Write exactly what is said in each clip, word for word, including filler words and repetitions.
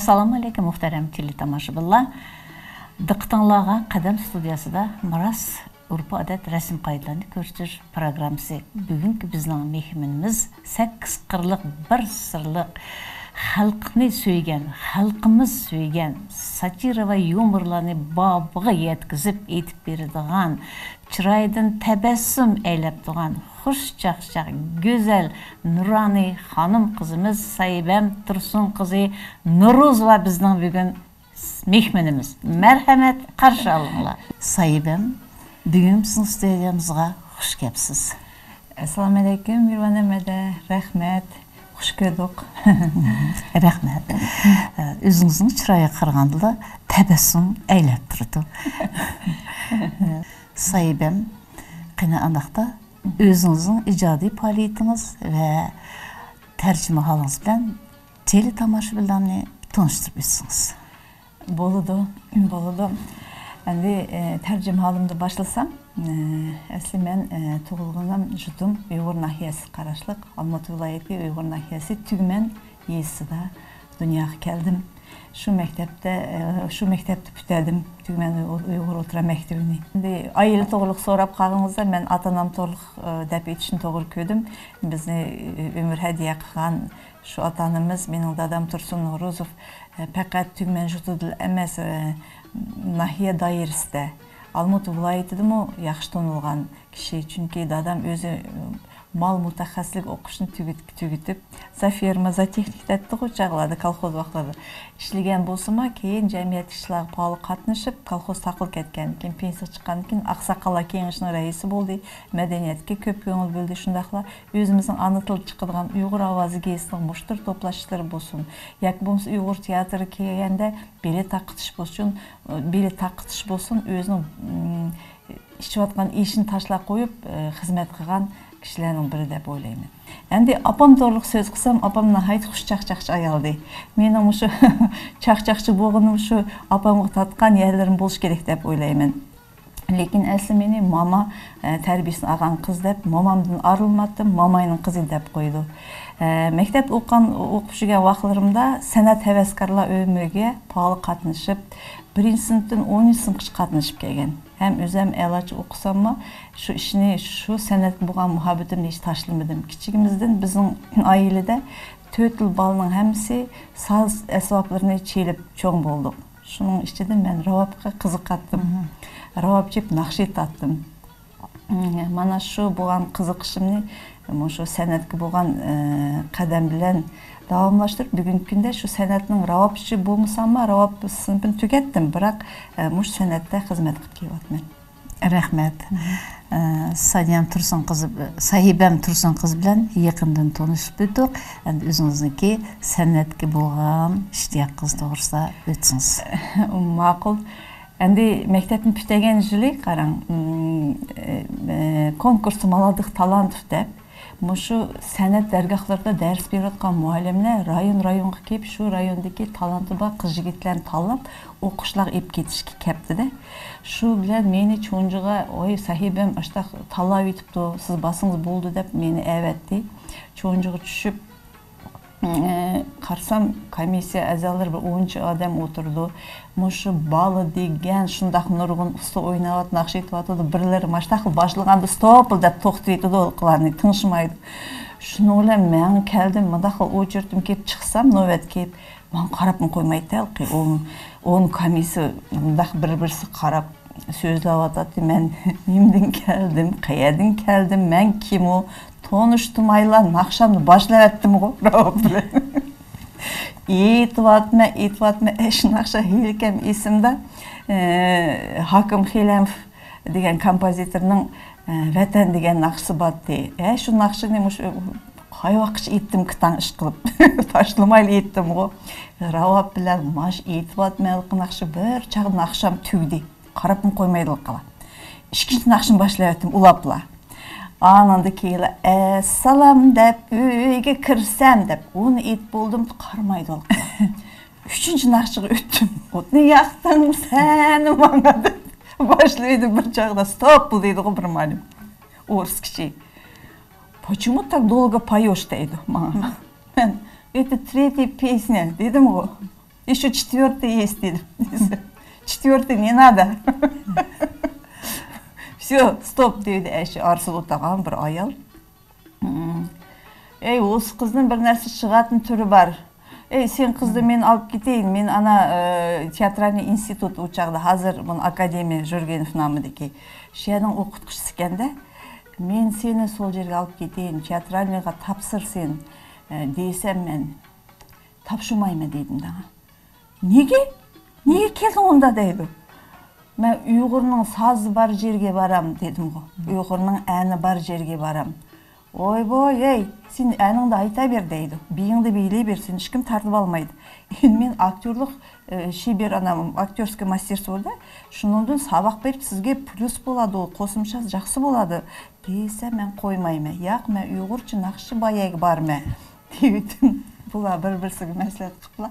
ئەسسالامۇ ئەلەيكۇم، مۇھتەرەم تېلېتاماشىبىنلار. دىققىتىڭلارغا قەدەم ستۇدىيەسىدە مىراس، ئۆرپ-ئادەت، رەسىم-قائىدىلەرنى كۆرسىتىش پروگراممىسى. بۈگۈنكى بىزنىڭ مېھمىنىمىز سەككىز قىرلىق، بىر سىرلىق، خەلقنى سۆيگەن، خەلقىمىز سۆيگەن، ساتىرا ۋە يۇمۇرلارنى بابىغا يەتكۈزۈپ ئېيتىپ بېرىدىغان، چىرايىدىن تەبەسسۇم ئەيلەپ تۇرغان خۇش چاقچاق، گۈزەل، نۇرانىي خانىم قىزىمىز ساھىبەم تۇرسۇن قىزى نورۇزوۋا بىزنىڭ بۈگۈن مېھمىنىمىز. مەرھەمەت، قارشى ئالىڭلار. ساھىبەم، بۈگۈن بىزنىڭ ستۇدىيەمىزغا خۇش كەپسىز. ئەسسالامۇ ئەلەيكۇم، مىرۋان ھەممەدە. رەھمەت. خۇش كۆردۇق. رەھمەت. ئۆزىڭىزنىڭ چىرايىغا قارىغاندىلا تەبەسسۇم ئەيلەپ تۇرىدۇ. ساھىبەم، قېنى ئانداقتا ئۆزىڭىزنىڭ ئىجادىي پائالىيىتىڭىز ۋە تەرجىمىھالىڭىز بىلەن تېلېتاماشىبىنلارنى تونۇشتۇرۇپ ئۆتسىڭىز. بولىدۇ، بولىدۇ. ئەمدى، ئە، تەرجىمىھالىمدىن باشلىسام، ئە، ئەسلى مەن، ئە، تۇغۇلغىنىم، يۇرتۇم ئۇيغۇر ناھىيەسىگە قاراشلىق ئالمۇتا ۋىلايىتى ئۇيغۇر ناھىيەسى تۈگمەن يېزىسىدا دۇنياغا كەلدىم. شۇ مەكتەپتە، ئە، شۇ مەكتەپتە پۈتتۈردۈم تۈگمەن ئۇيغۇر ئوتتۇرا مەكتىۋىنى. ئەمدى ئائىلە توغرىلىق سوراپ قالغىنىڭىزدا، مەن ئاتا-ئانام توغرىلىق، ئە، دەپ ئۆتۈشنى توغرا كۆردۈم. بىزنى، ئە، ئۆمۈر ھەدىيە قىلغان شۇ ئاتا-ئانىمىز، مېنىڭ دادام تۇرسۇن نورۇزوف، ئە، پەقەت تۈگمەن يۇرتىدىلا ئەمەس، ئە، ناھىيە دائىرىسىدە، ئالمۇتا ۋىلايىتىدىمۇ ياخشى تونۇلغان كىشى. چۈنكى دادام ئۆزى، ئە، مال مۇتەخەسسىسلىك ئوقۇشىنى تۈگىت-، تۈگىتىپ، زا فېرما، زا تېخنىك دەيتتىغۇ ئۇ چاغلاردا، كولخوز ۋاقىتلاردا ئىشلىگەن بولسىمۇ، كېيىن جەمئىيەت ئىشلارغا پائال قاتنىشىپ، كولخوز تاقىلىپ كەتكەندىن كېيىن، پېنسىيەگە چىققاندىن كېيىن، ئاقساقاللار كېڭىشىنىڭ رەئىسى بولدى، مەدەنىيەتكە كۆپ كۆڭۈل بۆلدى. شۇنداقلا ئۆزىمىزنىڭ ئانا تىلىدا چىقىدىغان ئۇيغۇر ئاۋازى گېزىتىنىڭ مۇشتەرى توپلاش ئىشلىرى بولسۇن، ياكى بولمىسا ئۇيغۇر تىياتىرىغا كەلگەندە بېلەت تارقىتىش بولسۇن، بېلەت تارقىتىش بولسۇن، ئۆزىنىڭ، ئىم، ئىچىۋاتقان ئېشىنى تاشلاپ قويۇپ، ئە، خىزمەت قىلغان كىشىلەرنىڭ بىرى دەپ ئويلايمەن. ئەمدى ئاپام توغرىلىق سۆز قىلسام، ئاپام ناھايىتى خۇش چاقچاقچى ئايالدى. مېنىڭ مۇشۇ چاقچاقچى بولغىنىم شۇ ئاپامغا تارتقان يەرلىرىم بولۇشى كېرەك دەپ ئويلايمەن. لېكىن ئەسلى مېنى ماما، ئە، تەربىيەسىنى ئالغان قىز دەپ، مومامدىن ئايرىلماپتىمەن، موماينىڭ قىزى دەپ قويىدۇ. ئە، مەكتەپتە ئوقۇغان، ئوقۇپ يۈرگەن ۋاقىتلىرىمدا سەنئەت ھەۋەسكارلار ئۆمىكىگە پائال قاتنىشىپ، بىرىنچى سىنىپتىن ئونىنچى سىنىپقىچە قاتنىشىپ كەلگەن. ھەم ئۆزۈم ئەلاچى ئوقۇساممۇ، شۇ ئىشنى، شۇ سەنئەتكە بولغان مۇھەببىتىمنى ھېچ تاشلىمىدىم. كىچىكىمىزدىن بىزنىڭ ئائىلىدە تۆت خىل بالىنىڭ ھەممىسى ساز ئەسۋابلىرىنى چېلىپ چوڭ بولدۇق. شۇنىڭ ئىچىدە مەن راۋابقا قىزىقاتتىم. مم. راۋاب چېلىپ ناخشا ئېيتاتتىم. مم، مانا شۇ بولغان قىزىقىشىمنى مۇشۇ سەنئەتكە بولغان، ئە، قەدەم بىلەن داۋاملاشتۇرۇپ، بۈگۈنكى كۈندە شۇ سەنئەتنىڭ راۋابچىسى بولمىساممۇ، راۋاب سىنىپىنى تۈگەتتىم، بىراق، ئە، مۇشۇ سەنئەتتە خىزمەت قىلىپ كېلىۋاتىمەن. رەھمەت. مم. ئە، سانىيەم تۇرسۇن قىزى، ساھىبەم تۇرسۇن قىزى بىلەن يېقىندىن تونۇشۇپ ئۆتتۇق. ئەمدى ئۆزىڭىزنىڭكى سەنئەتكە بولغان ئىشتىياقىڭىز توغرىسىدا ئۆتسىڭىز. ماقۇل. ئەمدى مەكتەپنى پۈتتۈرگەن يىلى قاراڭ، ئىم، ئە، ئە، كونكۇرس مولодых талантов دەپ، مۇشۇ سەنئەت دەرگاھلىرىدا دەرس بېرىۋاتقان مۇئەللىملەر رايون-رايونغا كېلىپ، شۇ رايوندىكى تالانتى بار قىز-يىگىتلەرنى تاللاپ، ئوقۇشلارغا ئېلىپ كېتىشكە كەپتىدە. شۇ بىلەن مېنى چونجۇغا، ۋاي، ساھىبەم ئاشتاق تاللاۋېتىپتۇ، سىز بارسىڭىز بولىدۇ دەپ مېنى ئەۋەتتى. چونجۇغا چۈشۈپ، ئى، قارىسام، كومىسسىيە ئەزالىرى بىر ئونچە ئادەم ئولتۇرىدۇ. مۇشۇ بالا دېگەن شۇنداق نۇرغۇن ئۇستا ئويناۋاتىدۇ، ناخشا ئېيتىۋاتىدۇ. بىرلىرى ماشۇنداق باشلىغاندا ستوپلا دەپ توختىتىۋېتىدۇ، ھېلىقىلارنى تىڭشىمايدۇ. شۇنىڭ بىلەن مەن كەلدىم، مۇنداق ئوچېرېتىم كېلىپ چىقسام، نۆۋەت كېلىپ، ماڭا قاراپمۇ قويمايتتى ھېلىقى ئون، ئون كومىسسىيە مۇنداق بىر-بىرسىگە قاراپ سۆزلەۋاتاتتى. مەن نېمىدىن كەلدىم، قەيەردىن كەلدىم، مەن كىم ئۇ؟ تونۇشتۇرمايلا ناخشامنى باشلاۋەتتىمغۇ، راۋاب بىلەن. ئېيتىۋاتىمەن، ئېيتىۋاتىمەن، ئەش ناخشا ھېلىكەم ئېسىمدە، ئى، ھاكىم خىلەمف دېگەن كومپوزىتورنىڭ، ئى، ۋەتەن دېگەن ناخشىسى بارتتى. ھە، شۇ ناخشىنى مۇشۇ قايۋاققىچە ئېيتتىم، كىتاڭ ئىشقىلىپ. تاشلىمايلا ئېيتتىمغۇ. راۋاب بىلەن ماش ئېيتىۋاتىمەن، ھېلىقى ناخشا بىر چاغ ناخشام تۈگىدى. قاراپمۇ قويمايدۇ ھېلىقىلار. ئىككىنچى ناخشىنى باشلاۋەتتىم ئۇلاپلا. ئانىڭدىن كېيىنلا «ئەسسالام» دەپ، «ئۆيگە كىرسەم» دەپ، ئۇنى ئېيتىپ بولدۇم، قارىمايدۇ ھېلىقىلار. ئۈچىنچى ناخشىغا ئۆتتۈم. «ئوتنى ياقتىڭ سەن ماڭا» دەپ باشلايدۇ بىر چاغدا. «ستوپ» دەيدىغۇ بىر مۇئەللىم. ئورۇسكىچە. «Почему так долго поёшь؟» دەيدۇ ماڭا. مەن «Это третья песня» دېدىمغۇ. Еще четвертый есть, دېدىم. Четвертый не надо. Все, стоп, دېدى ئەشۇ ئارىسىدا ئولتۇرغان بىر ئايال. ئەي، ئۇ قىزنىڭ بىر نەرسە چىقاتىن تۈرى بار. ئەي، سەن قىزنى مەن ئاپ كېتەيىن. مەن ئانا تىياترالنىي ئىنستىتۇت ئۇ چاغدا، ھازىر بۇنى ئاكادېمىيە، ژۇرگېنوف نامىدىكى، شۇ يەرنىڭ ئوقۇتقۇچىسى ئىكەندە. مەن سېنى سول يەرگە ئاپ كېتەيىن، تىياترالنىيغا تاپسۇرسىن، دېسەم، مەن تاپشۇرمايمەن دېدىم دەڭا. نېگە؟ نېگە كەلدىڭ ئۇندا دەيدۇ. مەن ئۇيغۇرنىڭ سازى بار يېرىگە بارام دېدىمغۇ. ئۇيغۇرنىڭ ئەنى بار يېرىگە بارام. ۋوي ۋوي، ھەي، سېنى ئەنىڭدە ئېيتاۋېرە دەيدۇ. بېيىڭدە بېيلەيۋەرسۇن، ھېچكىم تارتىۋالمايدۇ. ئېندى مەن ئاكتيورلۇق شېبېر ئانا، ئاكتيورسكىي ماستېرستۋودا شۇنىڭدىن ساۋاق بېرىپ سىزگە پليۇس بولىدۇ، قوسۇمچە ياخشى بولىدۇ دېسە، مەن قويمايمەن. ياق، مەن ئۇيغۇرچە ناخشا باياگە بارىمەن. دېيىۋېتىم. بۇلار بىر-بىرسىگە مەسلىھەت قىپلا.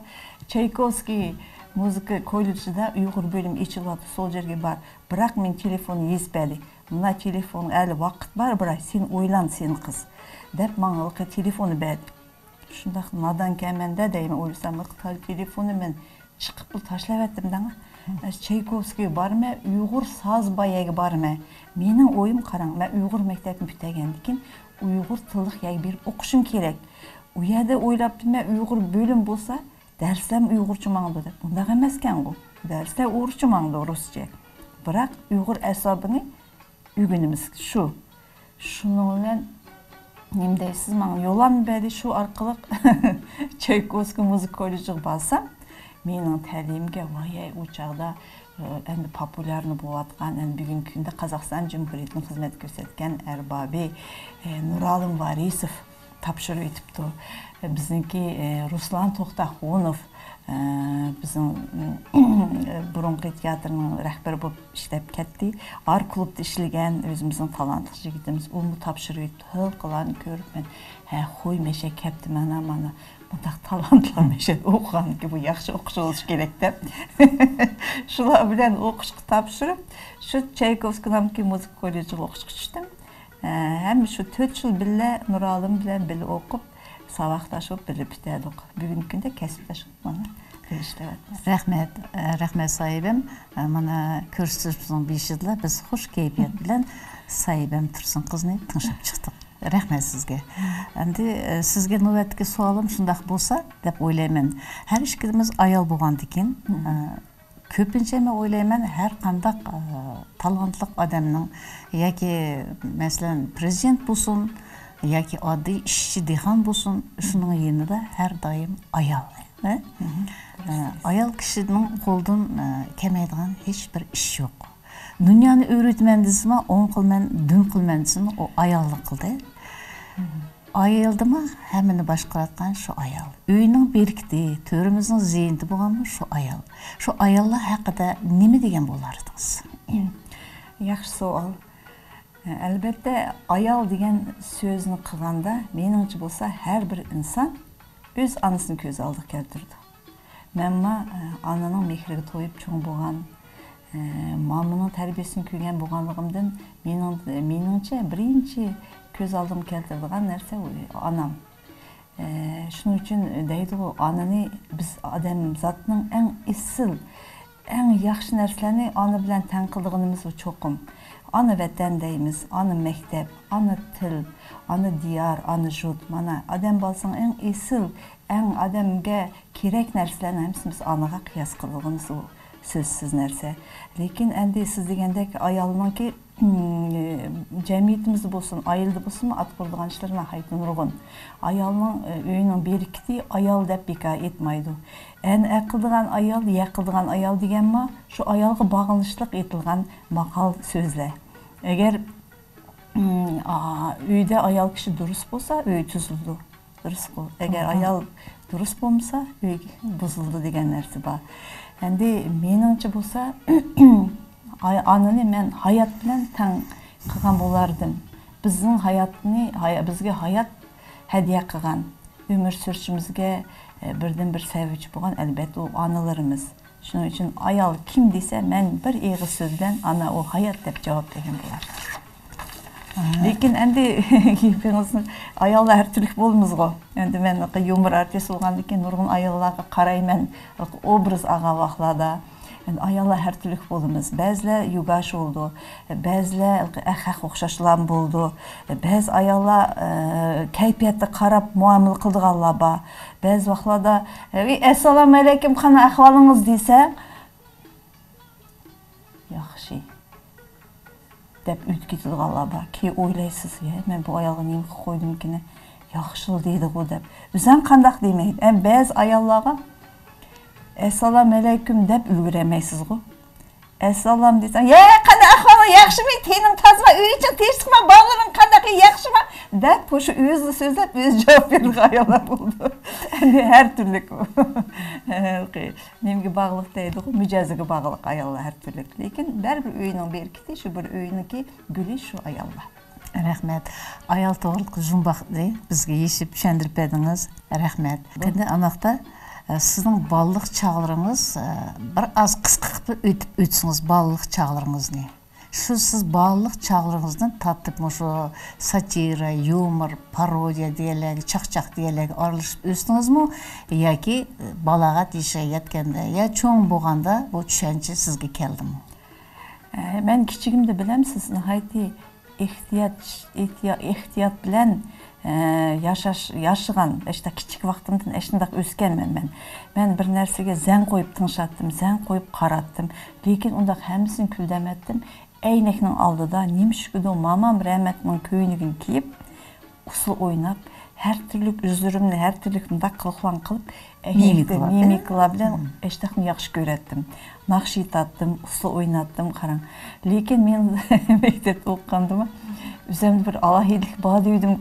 چايكوۋسكىي مۇزىكا كوللېجىدا ئۇيغۇر بۆلۈمى ئېچىلىۋاتىدۇ، سول يەرگە بار. بىراق مېنىڭ تېلېفوننى يېزىپ بەردى. مانا تېلېفونغا ھېلى ۋاقىت بار، بىراي، سەن ئويلان، سەن قىز، دەپ ماڭا ھېلىقى تېلېفوننى بەردى. شۇنداق نادانكەنمەن-دە دەيمەن، ئويلىسام، ھېلىقى تېلېفوننى مەن چىقىپ تاشلاۋەتتىم دەڭا. چايكوۋسكىيگە بارىمەن، ئۇيغۇر ساز باياگە بارىمەن. مېنىڭ ئويۇم، قاراڭ، مەن ئۇيغۇر مەكتەپنى پۈتتۈرگەندىن كېيىن ئۇيغۇر تىللىق يەرگە بېرىپ ئوقۇشۇم كېرەك. ئۇ يەردە ئويلاپتىمەن، ئۇيغۇر بۆلۈم بولسا، دەرسلەرمۇ ئۇيغۇرچە ماڭىدۇ دەپ. ئۇنداق ئەمەسكەنغۇ. دەرسلەر ئورۇسچە ماڭىدۇ، رۇسچە. بىراق ئۇيغۇر ئەسابىنى ئۆگىنىمىز شۇ. شۇنىڭ بىلەن نېمە دەيسىز، ماڭا يوللانما بەردى، شۇ ئارقىلىق چايكوۋسكىي مۇزىكا كوللېجىغا بارسام، مېنىڭ تەلىيىمگە، ۋاي، ئۇ چاغدا، ئە، ئەمدى پوپۇليارنى بولۇۋاتقان، ئەمدى بۈگۈنكى كۈندە قازاقىستان جۇمھۇرىيىتىنىڭ خىزمەت كۆرسەتكەن ئەربابى، ئە، نۇرئالىم ۋارىسوف تاپشۇرۇۋېتىپتۇ. بىزنىڭكى، ئە، رۇسلان توختاخۇنوف، ئە، بىزنىڭ، ئە، بۇرۇنقى تىياتىرنىڭ رەھبىرى بولۇپ ئىشلەپ كەتتى. ئار كۇلۇبتا ئىشلىگەن ئۆزىمىزنىڭ تالانتلىق يىگىتىمىز، ئۇمۇ تاپشۇرۇۋېتىپتۇ. ھېلىقىلارنى كۆرۈپ مەن، ھە، خوي، مەشە كەپتۇ، مانا، مانا، مۇنداق تالانتلار مەشە ئوقۇغاندىكى بۇ ياخشى ئوقۇش بولۇشى كېرەك دەپ. شۇلار بىلەن ئوقۇشقا تاپشۇرۇپ، شۇ چايكوۋسكىي نامىدىكى مۇزىكا كوللېجىغا ئوقۇشقا چۈشتۈم. ئە، ھەم شۇ تۆت يىل بىللە نۇرئالىم بىلەن بىللە ئوقۇپ، ساۋاقداش بولۇپ بىللە پۈتتۈردۇق. بۈگۈنكى كۈندە كەسىپداش بولۇپ مانا بىللە ئىشلەۋاتىمىز. رەھمەت، ئە، رەھمەت ساھىبىم. ئە، مانا كۆرسىتىشىمىزنىڭ بېشىدا بىز خۇش كەيپىيات بىلەن ساھىبەم تۇرسۇن قىزنى تىڭشاپ چىقتۇق. رەھمەت سىزگە. ئەمدى، ئە، سىزگە نۆۋەتتىكى سوئالىم شۇنداق بولسا دەپ ئويلايمەن. ھەر ئىككىمىز ئايال بولغاندىكىن، ئە، كۆپىنچە مەن ئويلايمەن، ھەر قانداق، ئە، تالانتلىق ئادەمنىڭ ياكى، مەسىلەن، پرېزىدېنت بولسۇن، ياكى ئاددىي ئىشچى، دېھقان بولسۇن، شۇنىڭ يېنىدا ھەر دائىم ئايال. ھە؟ ئە، ئايال كىشىنىڭ قولىدىن، ئە، كەلمەيدىغان ھېچ بىر ئىش يوق. دۇنيانى ئۆرۈتىمەن دېسىمۇ، ئوڭ قىلىمەن، دۈم قىلىمەن دېسىمۇ، ئۇ ئاياللىق قىلدى. ئايالدىمۇ ھەممىنى باشقۇرۇۋاتقان شۇ ئايال. ئۆينىڭ بېرىكىتى، تۆرىمىزنىڭ زىينىتى بولغانمۇ شۇ ئايال. شۇ ئاياللار ھەققىدە نېمە دېگەن بولاردىڭىز؟ ياخشى سوئال. ئەلبەتتە، ئايال دېگەن سۆزنى قىلغاندا، مېنىڭچە بولسا، ھەر بىر ئىنسان ئۆز ئانىسىنى كۆز ئالدىغا كەلتۈرىدۇ. مەنمۇ، ئە، ئانىنىڭ مېھرىگە تويۇپ چوڭ بولغان، ئە، مامىنىڭ تەربىيەسىنى كۆرگەن بولغانلىقىمدىن، مېنىڭ، مېنىڭچە بىرىنچى كۆز ئالدىمغا كەلتۈرىدىغان نەرسە ئۇ ئانام. ئە، شۇنىڭ ئۈچۈن دەيدىغۇ، ئانىنى بىز ئادەم زاتنىڭ ئەڭ ئېسىل، ئەڭ ياخشى نەرسىلەرنى ئانا بىلەن تەڭ قىلىدىغىنىمىز چوقۇم. ئانا ۋەتەن دەيمىز، ئانا مەكتەپ، ئانا تىل، ئانا دىيار، ئانا يۇرت. مانا، ئادەم بالىسىنىڭ ئەڭ ئېسىل، ئەڭ ئادەمگە كېرەك نەرسىلەرنىڭ ھەممىسىنى بىز ئانىغا قىياس قىلىدىغىنىمىز ئۇ سۆزسىز نەرسە. لېكىن ئەمدى سىز دېگەندەك ئايالنىڭكى، ئم، جەمئىيىتىمىزدە بولسۇن، ئائىلىدە بولسۇنمۇ ئاتا قىلىدىغان ئىشلىرى ناھايىتى نۇرغۇن. ئايالنىڭ، ئۆينىڭ بېرىكىتى ئايال دەپ بىكار ئېيتمايدۇ. ئەنە ئەقىلدىغان ئايال، يەقىلدىغان ئايال دېگەنمۇ شۇ ئايالغا باغلىنىشلىق ئېيتىلغان ماقال سۆزلەر. ئەگەر، ئم، ئا، ئۆيدە ئايال كىشى دۇرۇس بولسا، ئۆي تۈزۈلىدۇ. دۇرۇسقۇ. ئەگەر ئايال دۇرۇس بولمىسا، ئۆي بۇزۇلىدۇ دېگەن نەرسە بار. ئەمدى مېنىڭچە بولسا، ئاي-، ئانىنى مەن ھايات بىلەن تەڭ قىلغان بولاردىم. بىزنىڭ ھاياتنى، ھايا-، بىزگە ھايات ھەدىيە قىلغان، ئۆمۈر سۈرۈشىمىزگە، ئە، بىردىنبىر سەۋەبچى بولغان، ئەلبەتتە، ئۇ ئانىلىرىمىز. شۇنىڭ ئۈچۈن ئايال كىم دېسە، مەن بىر ئېغىز سۆز بىلەن ئانا ئۇ ھايات دەپ جاۋاب بەرگەن بولاتتىم. لېكىن ئەمدى گېپىڭىزنى، ئاياللار ھەر تۈرلۈك بولىمىزغۇ. ئەمدى مەن يۇمۇر ئارتىسى بولغاندىن كېيىن نۇرغۇن ئاياللارغا قارايمەن، ئوبراز ئالغان ۋاقىتلاردا. ئەمدى ئاياللار ھەر تۈرلۈك بولىمىز. بەزىلەر يۇگاش بولىدۇ، بەزىلەر ئەخەق ئوخشاشلار بولىدۇ. بەزى ئاياللار، ئە، كەيپىياتقا قاراپ مۇئامىلە قىلىدىغانلار بار. بەزى ۋاقىتلاردا، «ئەي، ئەسسالامۇ ئەلەيكۇم، قانداق ئەھۋالىڭىز؟» دېسە، «ياخشى» دەپ ئۆتۈپ كېتىدىغانلار بار. كېيىن ئويلايسىز، «يا، مەن بۇ ئايالغا نېمە قىلىپ قويدۇمكىنى؟ ياخشىلا» دەيدىغۇ دەپ. ئۆزۈم قانداق دېمەيدۇ. ئەمما بەزى ئاياللارغا «ئەسسالامۇ ئەلەيكۇم» دەپ ئۈلگۈرەلمەيسىزغۇ. «ئەسسالام» دېسەڭ، «يا، قانداق ئەھۋالىڭ، ياخشىمۇ؟ تېنىڭ تازىمۇ؟ ئۆيىچىڭ تىنچلىقمۇ؟ بالىلىرىڭ قانداق، ياخشىمۇ؟» دەپ، مۇشۇ ئۆزى سۆزلەپ، ئۆزى جاۋاب بېرىدىغان ئاياللار بولىدۇ. ئەمدى ھەر تۈرلۈك. نېمىگە باغلىق دەيدىغۇ، مىجەزىگە باغلىق ئاياللار ھەر تۈرلۈك. لېكىن بەرىبىر ئۆينىڭ بەرىكىتى شۇ، بىر ئۆينىڭكى گۈلى شۇ ئاياللار. رەھمەت. ئايال توغرىلىق جۇمباقنى بىزگە يېشىپ چۈشەندۈرۈپ بەردىڭىز. رەھمەت. ئەمدى ئاناقتا، ئە، سىزنىڭ بالىلىق چاغلىرىڭىز، ئە، بىر ئاز قىسقا قىلىپ ئۆتۈپ ئۆتسىڭىز بالىلىق چاغلىرىڭىزنى. شۇ سىز بالىلىق چاغلىرىڭىزدىن تارتىپ مۇشۇ ساتىرا، يۇمۇر، پارودىيە دېگەنلەرگە، چاقچاق دېگەنلەرگە ئارىلىشىپ ئۆستىڭىزمۇ؟ ياكى بالاغەت يېشىغا يەتكەندە يا چوڭ بولغاندا بۇ چۈشەنچە سىزگە كەلدىمۇ؟ ئە، مەن كىچىكىمدە، بىلەمسىز، ناھايىتى ئېھتىيات، ئېھتىيا-، ئېھتىيات بىلەن، ئە، ياشاش، ياشىغان، ئەشتا كىچىك ۋاقتىمدىن ئەشۇنداق ئۆسكەنمەن مەن. مەن بىر نەرسىگە زەڭ قويۇپ تىڭشاتتىم، زەڭ قويۇپ قاراتتىم. لېكىن ئۇنداق ھەممىسىنى كۈلدەمەتتىم. ئەينەكنىڭ ئالدىدا نېمىشقىدۇ مامام رەھمەتنىڭ كۆينىكىنى كىيىپ، ئۇسسۇل ئويناپ، ھەر تۈرلۈك ئۆزلىرىمنى ھەر تۈرلۈك مۇنداق قىلىقلارنى قىلىپ، مىمىكىلار. مىمىكىلار بىلەن ئەشتەقنى ياخشى كۆرەتتىم. ناخشا ئېيتاتتىم، ئۇسسۇل ئويناتتىم. قاراڭ. لېكىن مېنىڭ مەكتەپتە ئوقۇغاندىمۇ ئۆزۈمدە بىر ئالاھىدىلىك بار دېۋىدىم،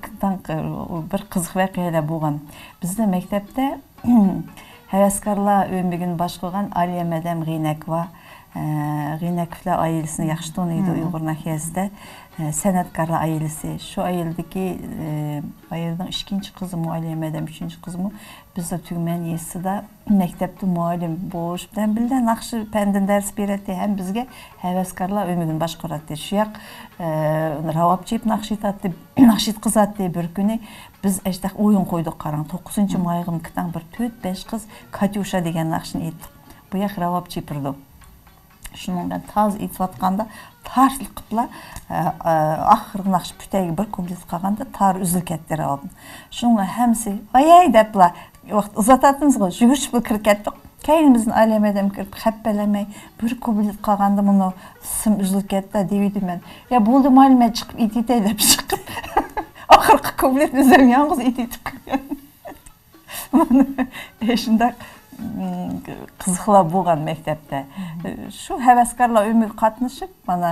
بىر قىزىق ۋەقەلەر بولغان. بىزدە مەكتەپتە ھەۋەسكارلار ئۆمىكىنى باشقۇرغان ئالىيە مەدەم غېنەكوۋا، ئە، غېنەكوۋلار ئائىلىسىنى ياخشى تونۇيدۇ ئۇيغۇر ناھىيەسىدە. ئە، سەنئەتكارلار ئائىلىسى. شۇ ئائىلىدىكى، ئە، ئائىلىنىڭ ئىككىنچى قىزىمۇ، ئالىيە مەدەم ئۈچىنچى قىزىمۇ، بىزدە تۈگمەن يېزىسىدا مەكتەپتە مۇئەللىم بولۇش بىلەن بىللە ناخشا پەندىن دەرس بېرەتتى ھەم بىزگە ھەۋەسكارلار ئۆمىكىنى باشقۇراتتى. شۇ ياق، ئە، راۋاب چېيىپ ناخشا ئېيتاتتى، ناخشا ئېيتقۇزاتتى. بىر كۈنى بىز ئەشتەق ئويۇن قويدۇق، قاراڭ. توققۇزىنچى مايغىمۇ كېتەڭ بىر تۆت، بەش قىز «كاتيۇشا» دېگەن ناخشىنى ئېيتتۇق. بۇ ياق راۋاب چېيىپ بېرىدۇ. شۇنىڭ بىلەن تازا ئېيتىۋاتقاندا تارتلىقىپلا، ئە، ئە، ئاخىرقى ناخشا پۈتەيگە بىر كۇپلېت قالغاندا تار ئۈزۈلۈپ كەتتى راۋابنىڭ. شۇنىڭ بىلەن ھەممىسى «ۋايەي» دەپلا ۋاقىت ئۇزاتاتتىمىزغۇ، يۈگۈرۈشۈپلا كىرىپ كەتتۇق. كەينىمىزدىن ئالىيە مەدەم كىرىپ خەپەلەنمەي، بىر كۇپلېت قالغاندا مۇنۇ سىم ئۈزۈلۈپ كەتتى دېۋىدىم مەن. «يا بولدى، مايلى، مەن چىقىپ ئېيتىۋېتەي» دەپ چىقىپ، ئاخىرقى كۇپلېتنى ئۆزۈم يالغۇز ئېيتىۋېتىپ كىرگەن. شۇنداق، م، قىزىقلار بولغان مەكتەپتە. شۇ ھەۋەسكارلار ئۆمىكىگە قاتنىشىپ، مانا،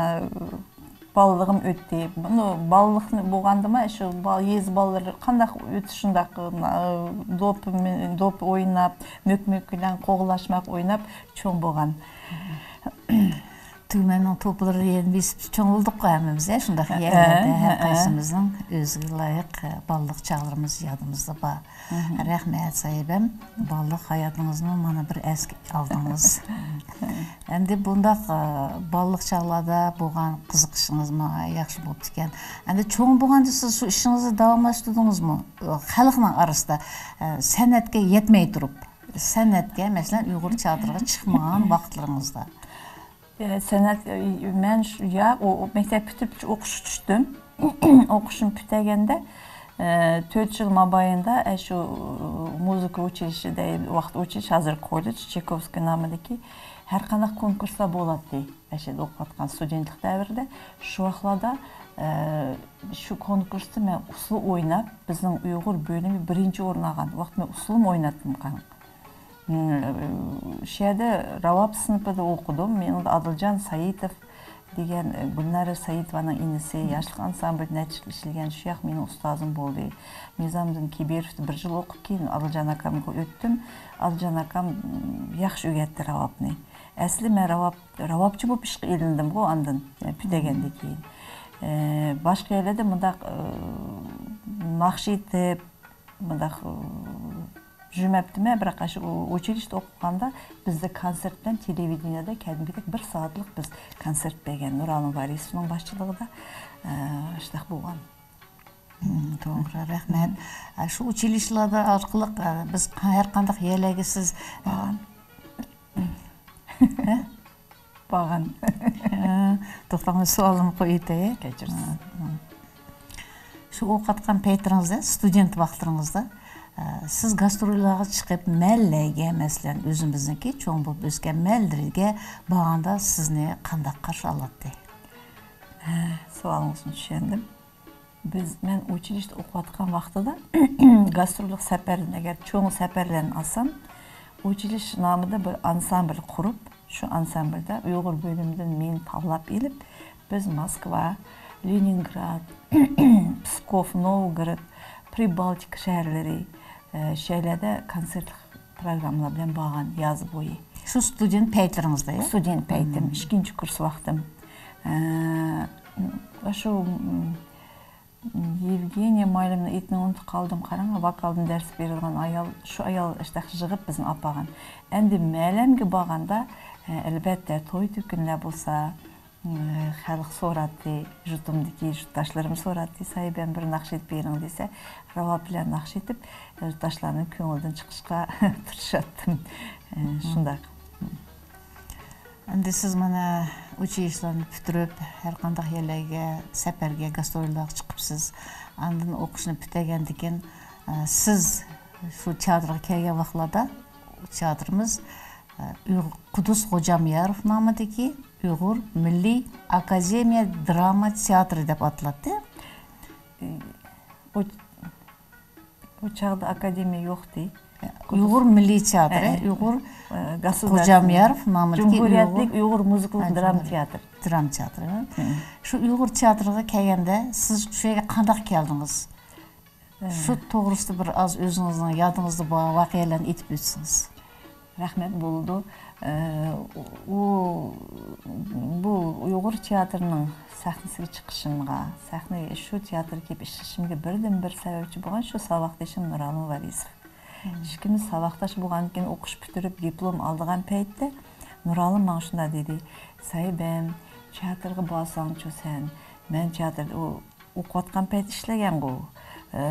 بالىلىقىم ئۆتتى. بۇنى بالىلىقنى بولغاندىمۇ شۇ بال-، يېزا بالىلىرى قانداق ئۆتسە شۇنداق، ئە، دوپا مې-، دوپا ئويناپ، مۆك-مۆك بىلەن قوغلاشماق ئويناپ چوڭ بولغان. تۈگمەننىڭ توپىلىرىدا يەنە بېسىپ چوڭ بولدۇققۇ ھەممىمىز، يا، شۇنداق يەرلەردە ھەر قايسىمىزنىڭ ئۆزىگە لايىق، ئە، بالىلىق چاغلىرىمىز يادىمىزدا بار. رەھمەت، ساھىبەم. بالىلىق ھاياتىڭىزنى مانا بىر ئەسكە ئالدىڭىز. ئەمدى بۇنداق، ئە، بالىلىق چاغلاردا بولغان قىزىقىشىڭىز ماڭا ياخشى بوپتىكەن. ئەمدى چوڭ بولغاندا سىز شۇ ئىشىڭىزنى داۋاملاشتۇردىڭىزمۇ؟ خەلقنىڭ ئارىسىدا، ئە، سەنئەتكە يەتمەي تۇرۇپ، سەنئەتكە، مەسىلەن، ئۇيغۇر تىياتىرىغا چىقمىغان ۋاقىتلىرىڭىزدا. ئە، سەنئەت، ئە، مەن شۇ، يا، ئو-، ئو-، مەكتەپ پۈتتۈرۈپ ئوقۇشقا چۈشتۈم. ئوقۇشۇم پۈتتۈرگەندە، ئە، تۆت يىل مابەينىدە، ئە، شۇ، مۇزىكا ئۇچىلىشى دەي، ۋاقىت ئۇچىلىشى، ھازىر كوللېج، چايكوفسكىي نامىدىكى ھەر قانداق كونكۇرسلار بولاتتى. ئەشەدە ئوقۇۋاتقان ستۇدېنتلىق دەۋرىدە شۇ ۋاقىتلاردا، ئە، شۇ كونكۇرستا مەن ئۇسسۇل ئويناپ، بىزنىڭ ئۇيغۇر بۆلۈمى بىرىنچى ئورۇن ئالغان. ۋاقىت مەن ئۇسسۇلمۇ ئويناتتىم قاراڭ. مم، شۇ يەردە راۋاب سىنىپىدا ئوقۇدۇم. مېنىڭ ئادىلجان سايىتوف دېگەن، ئە، گۈلنارە سايىتوۋانىڭ ئىنىسى، ياشلىق ئانسامبىلىدا نەچچە يىل ئىشلىگەن، شۇ ياق مېنىڭ ئۇستازىم بولدى. نىزامىدىن كېبىروفتا بىر يىل ئوقۇپ، كېيىن ئادىلجان ئاكامغا ئۆتتۈم. ئادىلجان ئاكام، مم، ياخشى ئۆگەتتى راۋابنى. ئەسلى مەن راۋاب، راۋابچى بولۇپ ئىشقا ئېلىندىمغۇ ئاندىن، يەنى پۈتتۈرگەندىن كېيىن. ئە، باشقا يەرلەردە مۇنداق، ئە، ناخشا ئېيتىپ، مۇنداق، ئە، جۈمەپتىمە، بىراق ئاشۇ ئۇچىلىشتا ئوقۇغاندا بىزدە كونسېرت بىلەن تېلېۋىدېنىيەدە كەدىمكىدەك بىر سائەتلىك بىز كونسېرت بەرگەن نۇرئالىم ۋارىسوۋنىڭ باشچىلىقىدا، ئە، شۇنداق بولغان. توغرا، رەھمەت. شۇ ئۇچىلىشلاردا ئارقىلىق بىز ھەر قانداق يەرلەرگە سىز بارغان. توختاڭ، سوئالىمنى قويۇۋېتەي. كەچۈرسىز. شۇ ئوقۇۋاتقان پەيتلىرىڭىزدە، ستۇدېنت ۋاقىتلىرىڭىزدا، سىز گاستروللارغا چىقىپ، مەللەرگە، مەسىلەن، ئۆزىمىزنىڭكى چوڭ بولۇپ ئۆسكەن مەللىرىگە بارغاندا سىزنى قانداق قارشى ئالاتتى؟ ھە، سوئالىڭىزنى چۈشەندىم. بىز، مەن ئۇچىلىشتا ئوقۇۋاتقان ۋاقتىدا گاستروللۇق سەپەردىن، ئەگەر چوڭ سەپەرلەرنى ئالسام، ئۇچىلىش نامىدا بىر ئانسامبىل قۇرۇپ، شۇ ئانسامبىلدا ئۇيغۇر بۆلۈمىدىن مېنى تاللاپ ئېلىپ، بىز موسكۋا، لېنىنگراد، پسكوف، نوۋگورود، پرىبالتىكا شەھەرلىرى، ئە، شۇ يەرلەردە كونسېرتلىق پروگراممىلار بىلەن بارغان ياز بويى. شۇ ستۇدېنت پەيتلىرىڭىزدا، يا؟ ستۇدېنت پەيتىم، ئىككىنچى كۇرس ۋاقتىم. ئە، شۇ، م، يېۋگېنىيە مۇئەللىمنىڭ ئېتىنى ئۇنتۇپ قالدىم، قاراڭ، ۋوكالدىن دەرس بېرىدىغان ئايال، شۇ ئايال ئىشتاق يىغىپ بىزنى ئاپارغان. ئەمدى مەلەمگە بارغاندا، ئە، ئەلۋەتتە، توي-تۆكۈنلەر بولسا، ئە، خەلق سوراتتى، يۇرتۇمدىكى يۇرتداشلىرىم سوراتتى، ساھىبەم بىر ناخشا ئېيتىپ بېرىڭ دېسە، راۋاب بىلەن ناخشا ئېيتىپ، يۇرتداشلارنىڭ كۆڭلىدىن چىقىشقا تىرىشاتتىم. ئە، شۇنداق. ئەمدى سىز مانا ئۇچىلىشلارنى پۈتتۈرۈپ، ھەر قانداق يەرلەرگە سەپەرگە، گاستروللارغا چىقىپسىز. ئاندىن ئوقۇشنى پۈتتۈرگەندىن كېيىن، ئە، سىز شۇ تىياتىرغا كەلگەن ۋاقىتلاردا، تىياتىرىمىز، ئە، ئۇيغۇر، قۇدۇس غوجامياروف نامىدىكى ئۇيغۇر مىللىي ئاكادېمىيە دراما تىياتىرى دەپ ئاتىلاتتى. ئۇ، ئۇ چاغدا ئاكادېمىيە يوقتى. ئۇيغۇر مىللىي تىياتىرى، ئۇيغۇر غوجامياروف نامىدىكى جۇمھۇرىيەتلىك ئۇيغۇر مۇزىكىلىق دراما تىياتىرى. دراما تىياتىرى. شۇ ئۇيغۇر تىياتىرىغا كەلگەندە سىز شۇ يەرگە قانداق كەلدىڭىز؟ شۇ توغرىسىدا بىر ئاز ئۆزىڭىزنىڭ يادىڭىزدا بار ۋەقەلەرنى ئېيتىپ ئۆتسىڭىز. رەھمەت بولىدۇ. ئۇ، بۇ ئۇيغۇر تىياتىرىنىڭ سەھنىسىگە چىقىشىمغا، سەھنىگە، شۇ تىياتىرغا كېلىپ ئىشلىشىمگە بىردىنبىر سەۋەبچى بولغان شۇ ساۋاقدىشىم نۇرئالىم ۋارىسوف. ئىككىمىز ساۋاقداش بولغاندىن كېيىن، ئوقۇش پۈتتۈرۈپ دىپلوم ئالىدىغان پەيتتە نۇرئالىم ماڭا شۇنداق دېدى، ساھىبەم، تىياتىرغا بارساڭچۇ سەن؟ مەن تىياتىردا، ئۇ ئوقۇۋاتقان پەيت ئىشلىگەنغۇ، ئە،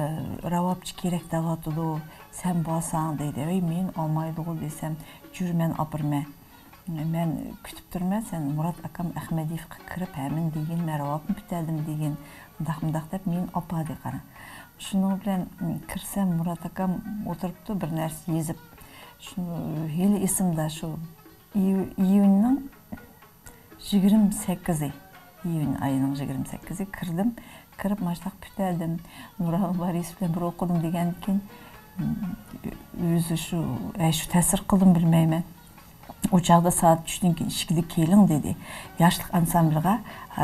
راۋابچى كېرەك دەۋاتىدۇ، سەن بارساڭ دېدى. ۋەي، مېنى ئالمايدىغۇ دېسەم، جۈر، مەن ئاپىرىمەن. مەن كۈتۈپ تۇرىمەن، سەن مۇرات ئاكام ئەخمەدىيېۋقا كىرىپ، ھە، مەن دېگىن، مەن راۋابنى پۈتتۈردۈم دېگىن، مۇنداق، مۇنداق دەپ مېنى ئاپاردى، قارا. شۇنىڭ بىلەن، م، كىرسەم، مۇرات ئاكام ئولتۇرۇپتۇ، بىر نەرسە يېزىپ. شۇ، ھېلى ئېسىمدە، شۇ ئىيۇ-، ئىيۇننىڭ يىگىرمە سەككىزى، ئىيۇن ئايىنىڭ يىگىرمە سەككىزى كىردىم. كىرىپ ماشتاق پۈتتۈردۈم. نۇرئالىم ۋارىسوف بىلەن بىر ئوقۇدۇم دېگەندىن كېيىن، ئۆزى شۇ، ئە، شۇ تەسىر قىلدىمۇ بىلمەيمەن. ئۇ چاغدا سائەت چۈشتىن كېيىن ئىككىدە كېلىڭ دېدى. ياشلىق ئانسامبلىغا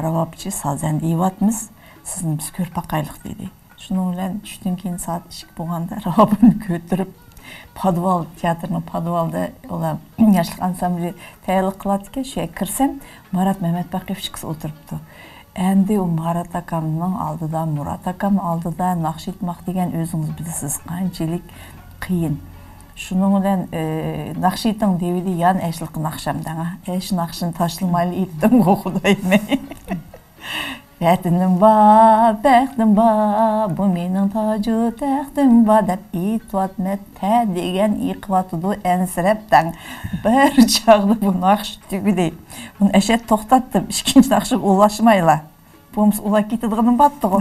راۋابچى، سازەندە ئېلىۋاتىمىز، سىزنى بىز كۆرۈپ باقايلىق دېدى. شۇنىڭ بىلەن چۈشتىن كېيىن سائەت ئىككى بولغاندا راۋابىمنى كۆتۈرۈپ، پادۋال، تىياتىرنىڭ پادۋالىدا ئۇلار ياشلىق ئانسامبلى تەييارلىق قىلاتتىكەن، شۇ يەرگە كىرسەم، مارات مەمەتباقىيېۋىچ قىز ئولتۇرۇپتۇ. ئەمدى ئۇ مارات ئاكامنىڭ ئالدىدا، مۇرات ئاكامنىڭ ئالدىدا ناخشا ئېيتماق دېگەن ئۆزىڭىز بىلىسىز قانچىلىك قىيىن. شۇنىڭ بىلەن، ئى، ناخشا ئېيتىڭ دېۋىدى، يان ئەشلىقى ناخشام دەڭا. ئەش ناخشىنى تاشلىمايلا ئېيتتىمغۇ، خۇدايىم. ۋەتىنىم بار، بەختىم بار، بۇ مېنىڭ تاجۇ تەختىم بار دەپ ئېيتىۋاتىمەن، تە دېگەن ئېقىۋاتىدۇ ئەنسىرەپ دەڭ. بىر چاغدا بۇ ناخشا تۈگىدى. بۇنى ئەشەت توختاتتىم، ئىككىنچى ناخشىغا ئۇلاشمايلا. بولمىسا ئۇلار كېتىدىغىنىم بارتتىغۇ.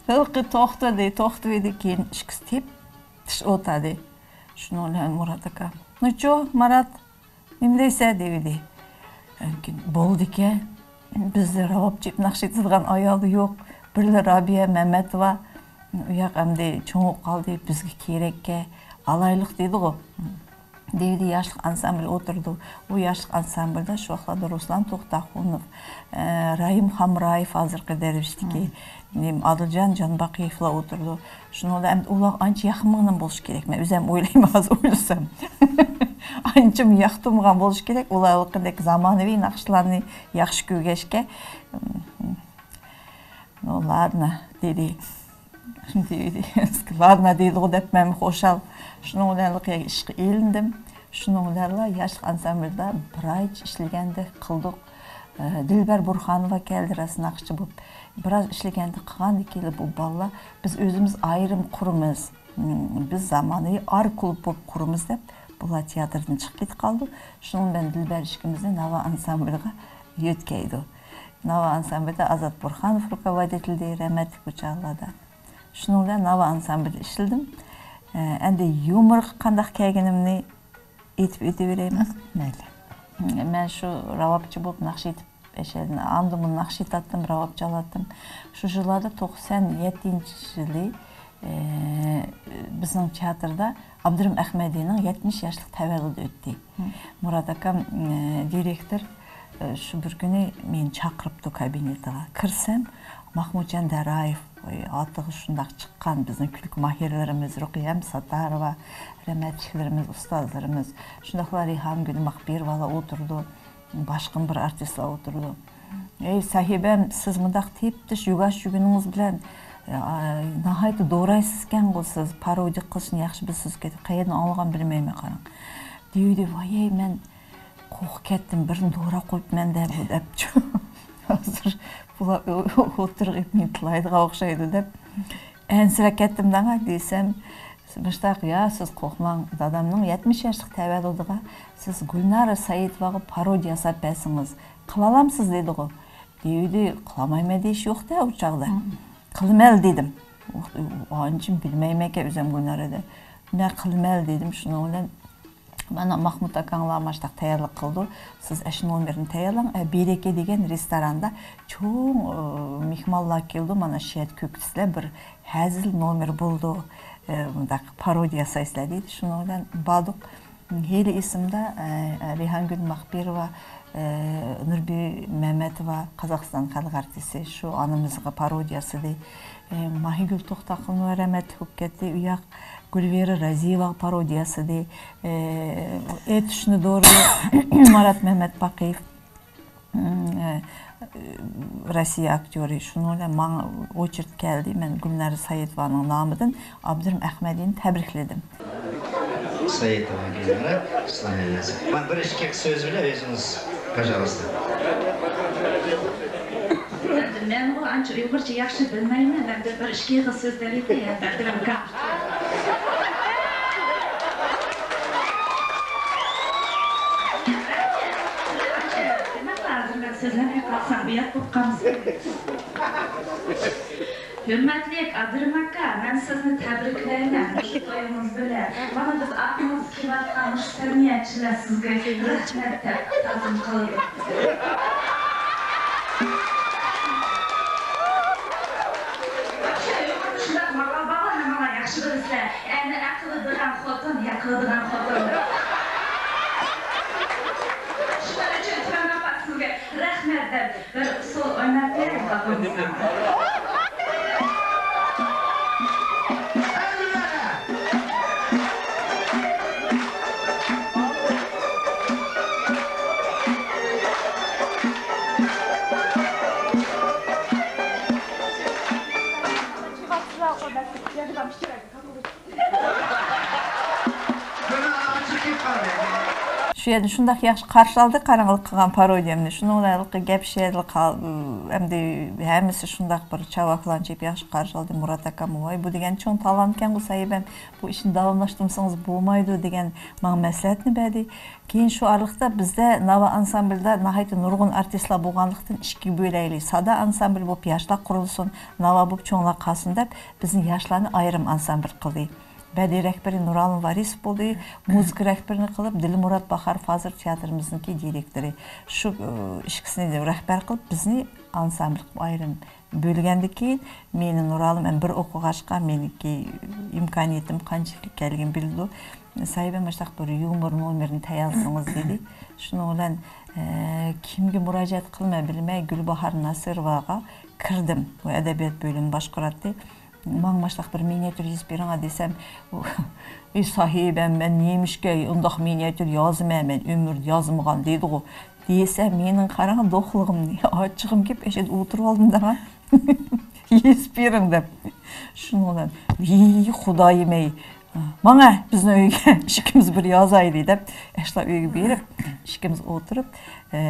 ھېلىقى توختىدى، توختىۋىدى، كېيىن ئىككىسى تېپىشىپ ئولتۇردى. شۇنىڭ بىلەن مۇرات ئاكا، نۇچۇ، مارات، نېمە دەيسەن؟ دېۋىدى. ئاندىن كېيىن، بولدىكەن، بىزدە راۋابچى ناخشا ئېيتىدىغان ئايال يوق. بىرلا رابىيە مەمەتوۋا، ئۇ ياق ئەمدى چوڭىيىپ قالدى، بىزگە كېرەككەن، ئالايلۇق دېدىغۇ. دېۋىدى ياشلىق ئانسامبلى ئولتۇرىدۇ. ئۇ ياشلىق ئانسامبلىدا شۇ ۋاقىتلاردا رۇسلان توختاخۇنوف، ئە، راھىم خامرايېف، ھازىرقى دەرۋىشتىكى، نېمە، ئادىلجان جانباقىيېۋلار ئولتۇرىدۇ. شۇنىڭ بىلەن ئەمدى ئۇلارغا ئانچە ياقمىغان بولۇشى كېرەك. مەن ئۆزۈم ئويلايمەن، ھازىر ئويلىسام. ئانچىمۇ ياقتۇرمىغان بولۇشى كېرەك. ئۇلار ھېلىقىدەك زامانىۋى ناخشىلارنى ياخشى كۆرگەچكە، نو لادنا، دېدى. دېدى. «لادنا» دەيدىغۇ دەپ مەن خۇشال. شۇنىڭ بىلەن ئىشقا ئېلىندىم. شۇنىڭ بىلەنلا ياشلىق ئانسامبىلدا بىر ئايچە ئىشلىگەندەك قىلدۇق. ئە، دىلبەر بۇرخانوۋا كەلدى راست ناخشىچى بولۇپ. بىراز ئىشلىگەندە قىلغاندىن كېيىن بۇ بالىلار، «بىز ئۆزىمىز ئايرىم قۇرىمىز، م، بىز زامانىۋى ئارگ كۇلۇب بولۇپ قۇرىمىز» دەپ بۇلار تىياتىردىن چىقىپ كېتىپ قالدى. شۇنىڭ بىلەن دىلبەر ئىككىمىزنى ناۋا ئانسامبىلىغا يۆتكەيدۇ. ناۋا ئانسامبىلىدا ئازات بۇرخانوف رۇقابەت ئېتىلدى، رەھمەتلىك بۇ چاغلاردا. شۇنىڭ بىلەن ناۋا ئانسامبىلدا ئىشلىدىم. ئە، ئەمدى يۇمۇرغا قانداق كەلگىنىمنى ئېيتىپ ئۆتۈۋېرەيمەن. مەيلى. مەن شۇ راۋابچى بولۇپ ناخشا ئېيتىپ، ئاشۇ ئاندىن بۇندىن ناخشا ئېيتاتتىم، راۋاب چالاتتىم. شۇ يىللاردا توقسان يەتتىنچى يىلى، ئە، بىزنىڭ تىياتىردا ئابدۇرېھىم ئەخمەدىنىڭ يەتمىش ياشلىق تەۋەللۇدى ئۆتتى. مۇرات ئاكام، ئە، دىرېكتور، ئە، شۇ بىر كۈنى مېنى چاقىرىپتۇ كابىنېتىغا. كىرسەم، ماخمۇتجان دەررايېف، ۋاي، ئاتىغا شۇنداق چىققان بىزنىڭ كۈلكە ماھىرلىرىمىز، رۇقىيەم ساتارova، رەھمەتلىكلىرىمىز، ئۇستازلىرىمىز، شۇنداقلا رەيھانگۈل ماقبىروۋالار ئولتۇرىدۇ، باشقىمۇ بىر ئارتىسلار ئولتۇرىدۇ. «ئەي، ساھىبەم، سىز مۇنداق تېپتىش يۇگاش يۈگىنىڭىز بىلەن، ئا، ناھايىتى دورايسىزكەنغۇ سىز، پارودىيە قىلىشنى ياخشى بىلىسىز» دېدى. قەيەردىن ئاڭلىغان بىلمەيمەن، قاراڭ. دېۋىدى، ۋايەي، مەن قورقۇپ كەتتىم، بىرنى دوراپ قويۇپمەن دە بۇ دەپچۇ. ھازىر بۇلار ئوتتۇرىغا ئېلىپ مېنى تىللايدىغان ئوخشايدۇ دەپ ئەنسىرەپ كەتتىم دەڭا دېسەم، مۇشتاق، يا سىز قورقماڭ، دادامنىڭ يەتمىش ياشلىق تەۋەللۇدىغا سىز گۈلنارە سەئىدوۋاغا پارودىيە ياساپ بەرسىڭىز قىلالامسىز دېدىغۇ. دېۋىدى، قىلالمايمەن دېيىش يوق-دە ئۇ چاغدا. قىلىمەن دېدىم. ئانچە بىلمەيمەنكەن ئۆزۈم گۈلنارەدە. نە قىلىمەن دېدىم، شۇنىڭ بىلەن مانا ماخمۇت ئاكاڭلار ماشتاق تەييارلىق قىلىدۇ. سىز ئەش نومېرنى تەييارلاڭ. ئە، بېرىكە دېگەن رېستوراندا چوڭ، ئە، مېھمانلار كېلىدۇ. مانا شۇ يەردە كۆكتىسىلەر بىر ھەزىل نومېر بولىدۇ. ئە، مۇنداق پارودىيە ياسايسىلەر دېدى. شۇنىڭ بىلەن باردۇق. ھېلى ئېسىمدە، ئە، رەيھانگۈل ماقبىروۋا، ئە، نۇربىبى مەمەتوۋا، قازاقىستان خەلق ئارتىسى، شۇ ئانىمىزغا پارودىيە ياسىدى. ئە، ماھىگۈل توختاخۇنوۋا رەھمەتلىك بولۇپ كەتتى. ئۇ ياق گۈلۋىرا رازىيېۋاغا پارودىيە ياسىدى. ئە، ئېتىشنى دورىدى مارات مەمەتباقىيېۋ. ئە، روسىيە ئاكتيورى. شۇنىڭ بىلەن ماڭا ئوچېرت كەلدى. مەن گۈلنارە سەئىدوۋانىڭ نامىدىن ئابدۇرېھىم ئەخمەدىنى تەبرىكلىدىم. سەئىدوۋا گۈلنارە ئىسلامىيەسى. مانا بىر ئىككى سۆز بىلەن ئۆزىڭىز، пожалуйста. مەنمۇ ئانچە ئۇيغۇرچە ياخشى بىلمەيمەن، ئەمدى بىر ئىككى ئېغىز سۆزلەۋېتەي، ئەمدى ئابدۇرېھىم ئاكا. ھازىر مەن سۆزلەمەي قالسام، ئۇيات بولۇپ قالمىسۇن. ھۆرمەتلىك ئابدۇرېھىم ئاكا، مەن سىزنى تەبرىكلەيمەن مۇشۇ تويىڭىز بىلەن. مانا بىز ئاغزىمىز كېلىۋاتقان مۇشۇ سەنئەتچىلەر سىزگە رەھمەت دەپ تازىم قىلىدۇ. شۇنداق ماقال بارغۇ، ھەممىڭلار ياخشى بىلىسىلەر. ئەرنى ئەقىللىدىغان خوتۇن، ياقىلىدىغان خوتۇن. شۇنىڭ ئۈچۈن تۆۋەن ئاپا سىزگە رەھمەت دەپ بىر ئۇسسۇل ئويناپ بېرەي، باغرىڭىزغا. شۇ يەردە شۇنداق ياخشى قارشى ئالدى، قاراڭغۇلۇق قىلغان پارودىيەمنى. شۇنىڭ بىلەن ھېلىقى گەپ شۇ يەردىلا قال-، ئەمدى ھەممىسى شۇنداق بىر چاۋاكلانچە ياخشى قارشى ئالدى. مۇرات ئاكام، ۋاي، بۇ دېگەن چوڭ تالانتكەنغۇ، ساھىبەم، بۇ ئىشنى داۋاملاشتۇرمىسىڭىز بولمايدۇ، دېگەن ماڭا مەسلىھەتنى بەردى. كېيىن شۇ ئارىلىقتا بىزدە ناۋا ئانسامبىلدا ناھايىتى نۇرغۇن ئارتىسلار بولغانلىقتىن، ئىككىگە بۆلەيلى، سادا ئانسامبىل بولۇپ ياشلار قۇرۇلسۇن، ناۋا بولۇپ چوڭلار قالسۇن دەپ، بىزنى ياشلارنى ئايرىم ئانسامبىل قىلدى. بەدىئىي رەھبىرى نۇرئالىم ۋارىسوف بولدى، مۇزىكا رەھبىرىنى قىلىپ دىلمۇرات باخاروف ھازىر تىياتىرىمىزنىڭكى دىرېكتورى. شۇ، ئىككىسىنى رەھبەر قىلىپ بىزنى ئانسامبىل قىلىپ ئايرىم بۆلگەندىن كېيىن، مېنى نۇرئالىم ھەم بىر ئوقۇغاچقا، مېنىڭكى ئىمكانىيىتىم قانچىلىك ئىكەنلىكىنى بىلىدۇ. ساھىبەم، مۇشۇنداق بىر يۇمۇر نومېرىنى تەييارلىسىڭىز، دېدى. شۇنىڭ بىلەن، ئە، كىمگە مۇراجىئەت قىلىمەن بىلمەي، گۈلباھار ناسىروۋاغا كىردىم. ئۇ ئەدەبىيات بۆلۈمى باشقۇراتتى. ماڭا مۇشۇنداق بىر مىنىياتيۇر يېزىپ بېرىڭە دېسەم، ئۇ، ئى ساھىبەم، مەن نېمىشقا ئۇنداق مىنىياتيۇر يازىمەن، مەن ئۆمۈردە يازمىغان، دېدىغۇ. دېسە، مېنىڭ قاراڭ دوقلۇغۇمنى، ئاچچىقىم كېلىپ، ئەشەدە ئولتۇرۇۋالدىم دەڭا. يېزىپ بېرىڭ دەپ. شۇنىڭ بىلەن، ۋىي خۇدايىم ئەي، ماڭە بىزنىڭ ئۆيگە، ئىككىمىز بىر يازايلى دەپ، ئەشلا ئۆيگە بېرىپ، ئىككىمىز ئولتۇرۇپ، ئە،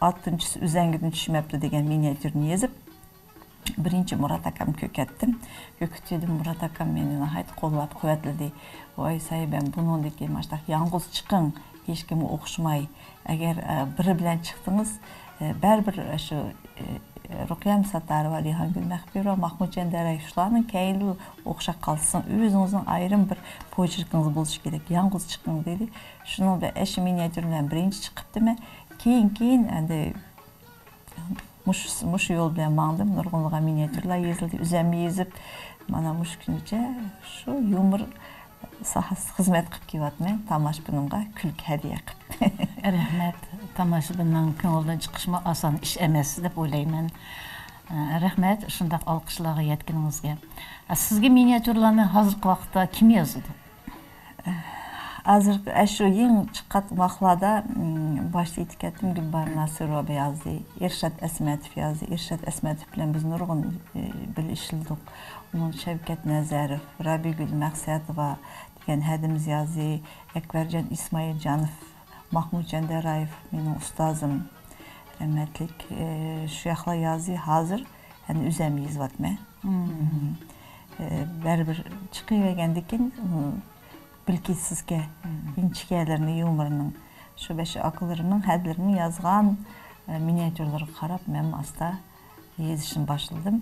ئالتىنچىسى ئۈزەڭگىدىن چۈشمەپتۇ دېگەن مىنىياتيۇرنى يېزىپ، بىرىنچى مۇرات ئاكام كۆكەتتىم. كۆكىتىۋىدىم، مۇرات ئاكام مېنى ناھايىتى قوللاپ قۇۋۋەتلىدى. ۋاي ساھىبەم، بۇنىڭدىكى ماشتاق يالغۇز چىقىڭ، ھېچكىمگە ئوخشىماي. ئەگەر، ئە، بىرى بىلەن چىقتىڭىز، ئە، بەرىبىر شۇ، ئە، رۇقىيە ساتتارova، رەيھانگۈل مەخپىيېۋا، ماھمۇتجان دەرەيېۋ شۇلارنىڭ كەينىدىلا ئوخشاپ قالسىڭ، ئۆزىڭىزنىڭ ئايرىم بىر پوچېركىڭىز بولۇشى كېرەك. يالغۇز چىقىڭ دېدى. شۇنىڭ بىلەن ئەشۇ مىنىياتيۇر بىلەن بىرىنچى چىقىپتىمەن. كېيىن، كېيىن ئەندى مۇشۇ، مۇشۇ يول بىلەن ماڭدىم. نۇرغۇنلىغان مىنىياتيۇرلار يېزىلدى، ئۈزەممە يېزىپ، مانا مۇشۇ كۈنگىچە شۇ يۇمۇر ساھەسىدە خىزمەت قىلىپ كېلىۋاتىمەن، تاماشىبىنىمغا كۈلكە ھەدىيە قىلىپ. رەھمەت. تاماشىبىننىڭ كۆڭلىدىن چىقىشىمۇ ئاسان ئىش ئەمەس دەپ ئويلايمەن. ئە، رەھمەت، شۇنداق ئالقىشلارغا يەتكىنىڭىزگە. ئە، سىزگە مىنىياتيۇرلارنى ھازىرقى ۋاقىتتا كىم يازىدۇ؟ ھازىر ئاشۇ يېڭى چىققان ۋاقىتلاردا، م، باشتا ئېيتىپ كەتتىم، گۈلباھار ناسىروۋا يازدى، ئېرشات ئەسمەتوف يازدى. ئېرشات ئەسمەتوف بىلەن بىز نۇرغۇن، ئى، بىللە ئىشلىدۇق. ئۇنىڭ شەۋكەت نەزەروف، رابىيگۈل مەقسەتوۋا دېگەن ھەدىمىز يازدى، ئەكبەرجان ئىسمائىلجانوف، ماھمۇتجان دەرەيېۋ مېنىڭ ئۇستازىم، رەھمەتلىك، ئى، شۇ ياقلار يازدى. ھازىر ئەنە ئۆزەم يېزىۋاتىمەن. ئى، بەرىبىر چىقىۋەرگەندىكىن، ئى، بىلكى سىزگە ئىنچىكەلىرىنى يۇمۇرنىڭ، شۇ بەش ئاكىلىرىمنىڭ ھەدىلىرىنى يازغان، ئى، مىنىياتيۇرلىرىغا قاراپ مەنمۇ ئاستا يېزىشنى باشلىدىم.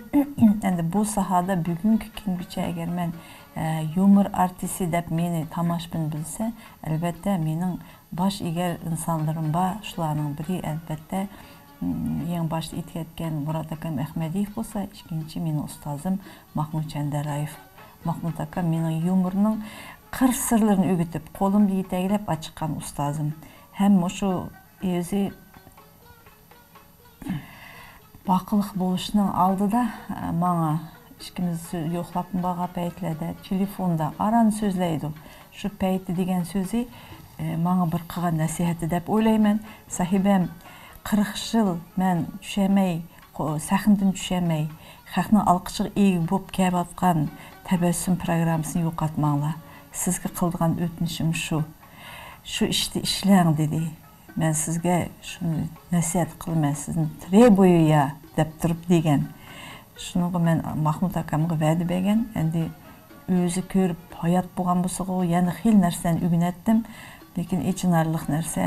ئەمدى بۇ ساھەدە بۈگۈنكى كۈنگىچە ئەگەر مەن، ئە، يۇمۇر ئارتىسى دەپ مېنى تاماشىبىن بىلسە، ئەلۋەتتە مېنىڭ باش ئېگەر ئىنسانلىرىم بار. شۇلارنىڭ بىرى ئەلۋەتتە، م، يېڭى باشتا ئېيتىپ كەتكەن مۇرات ئاكام ئەخمەدىيېۋ بولسا، ئىككىنچى مېنىڭ ئۇستازىم ماھمۇتجان دەرەيېۋ. ماھمۇت ئاكام مېنىڭ يۇمۇرنىڭ قىر سىرلىرىنى ئۆگىتىپ، قولۇمدا يېتەكلەپ ئاچىققان ئۇستازىم. ھەم مۇشۇ ئۆزى باقىلىق بولۇشنىڭ ئالدىدا، ئە، ماڭا ئىككىمىز سۆ-، يوقلاپمۇ بارغان پەيتلەردە تېلېفوندا ئاران سۆزلەيدۇ. شۇ پەيتى دېگەن سۆزى، ئە، ماڭا بىر قىلغان نەسىھەتى دەپ ئويلايمەن. ساھىبەم، قىرىق يىل مەن چۈشەلمەي، قو-، سەھنىدىن چۈشەلمەي، خەقنىڭ ئالقىشىغا ئىگە بولۇپ كېلىۋاتقان تەبەسسۇم پىروگراممىسىنى يوقاتماڭلار. سىزگە قىلىدىغان ئۆتۈنۈشۈم شۇ. شۇ ئىشتا ئىشلەڭ، دېدى. مەن سىزگە شۇنى نەسىھەت قىلىمەن، سىزنى ترېبую يا دەپ تۇرۇپ دېگەن. شۇنىڭغا مەن ماھمۇت ئاكامغا ۋەدە بەرگەن، ئەمدى ئۆزى كۆرۈپ ھايات بولغان بولسىغۇ، يەنە خېلى نەرسىلەرنى ئۆگىنەتتىم. لېكىن ئېچىنارلىق نەرسە،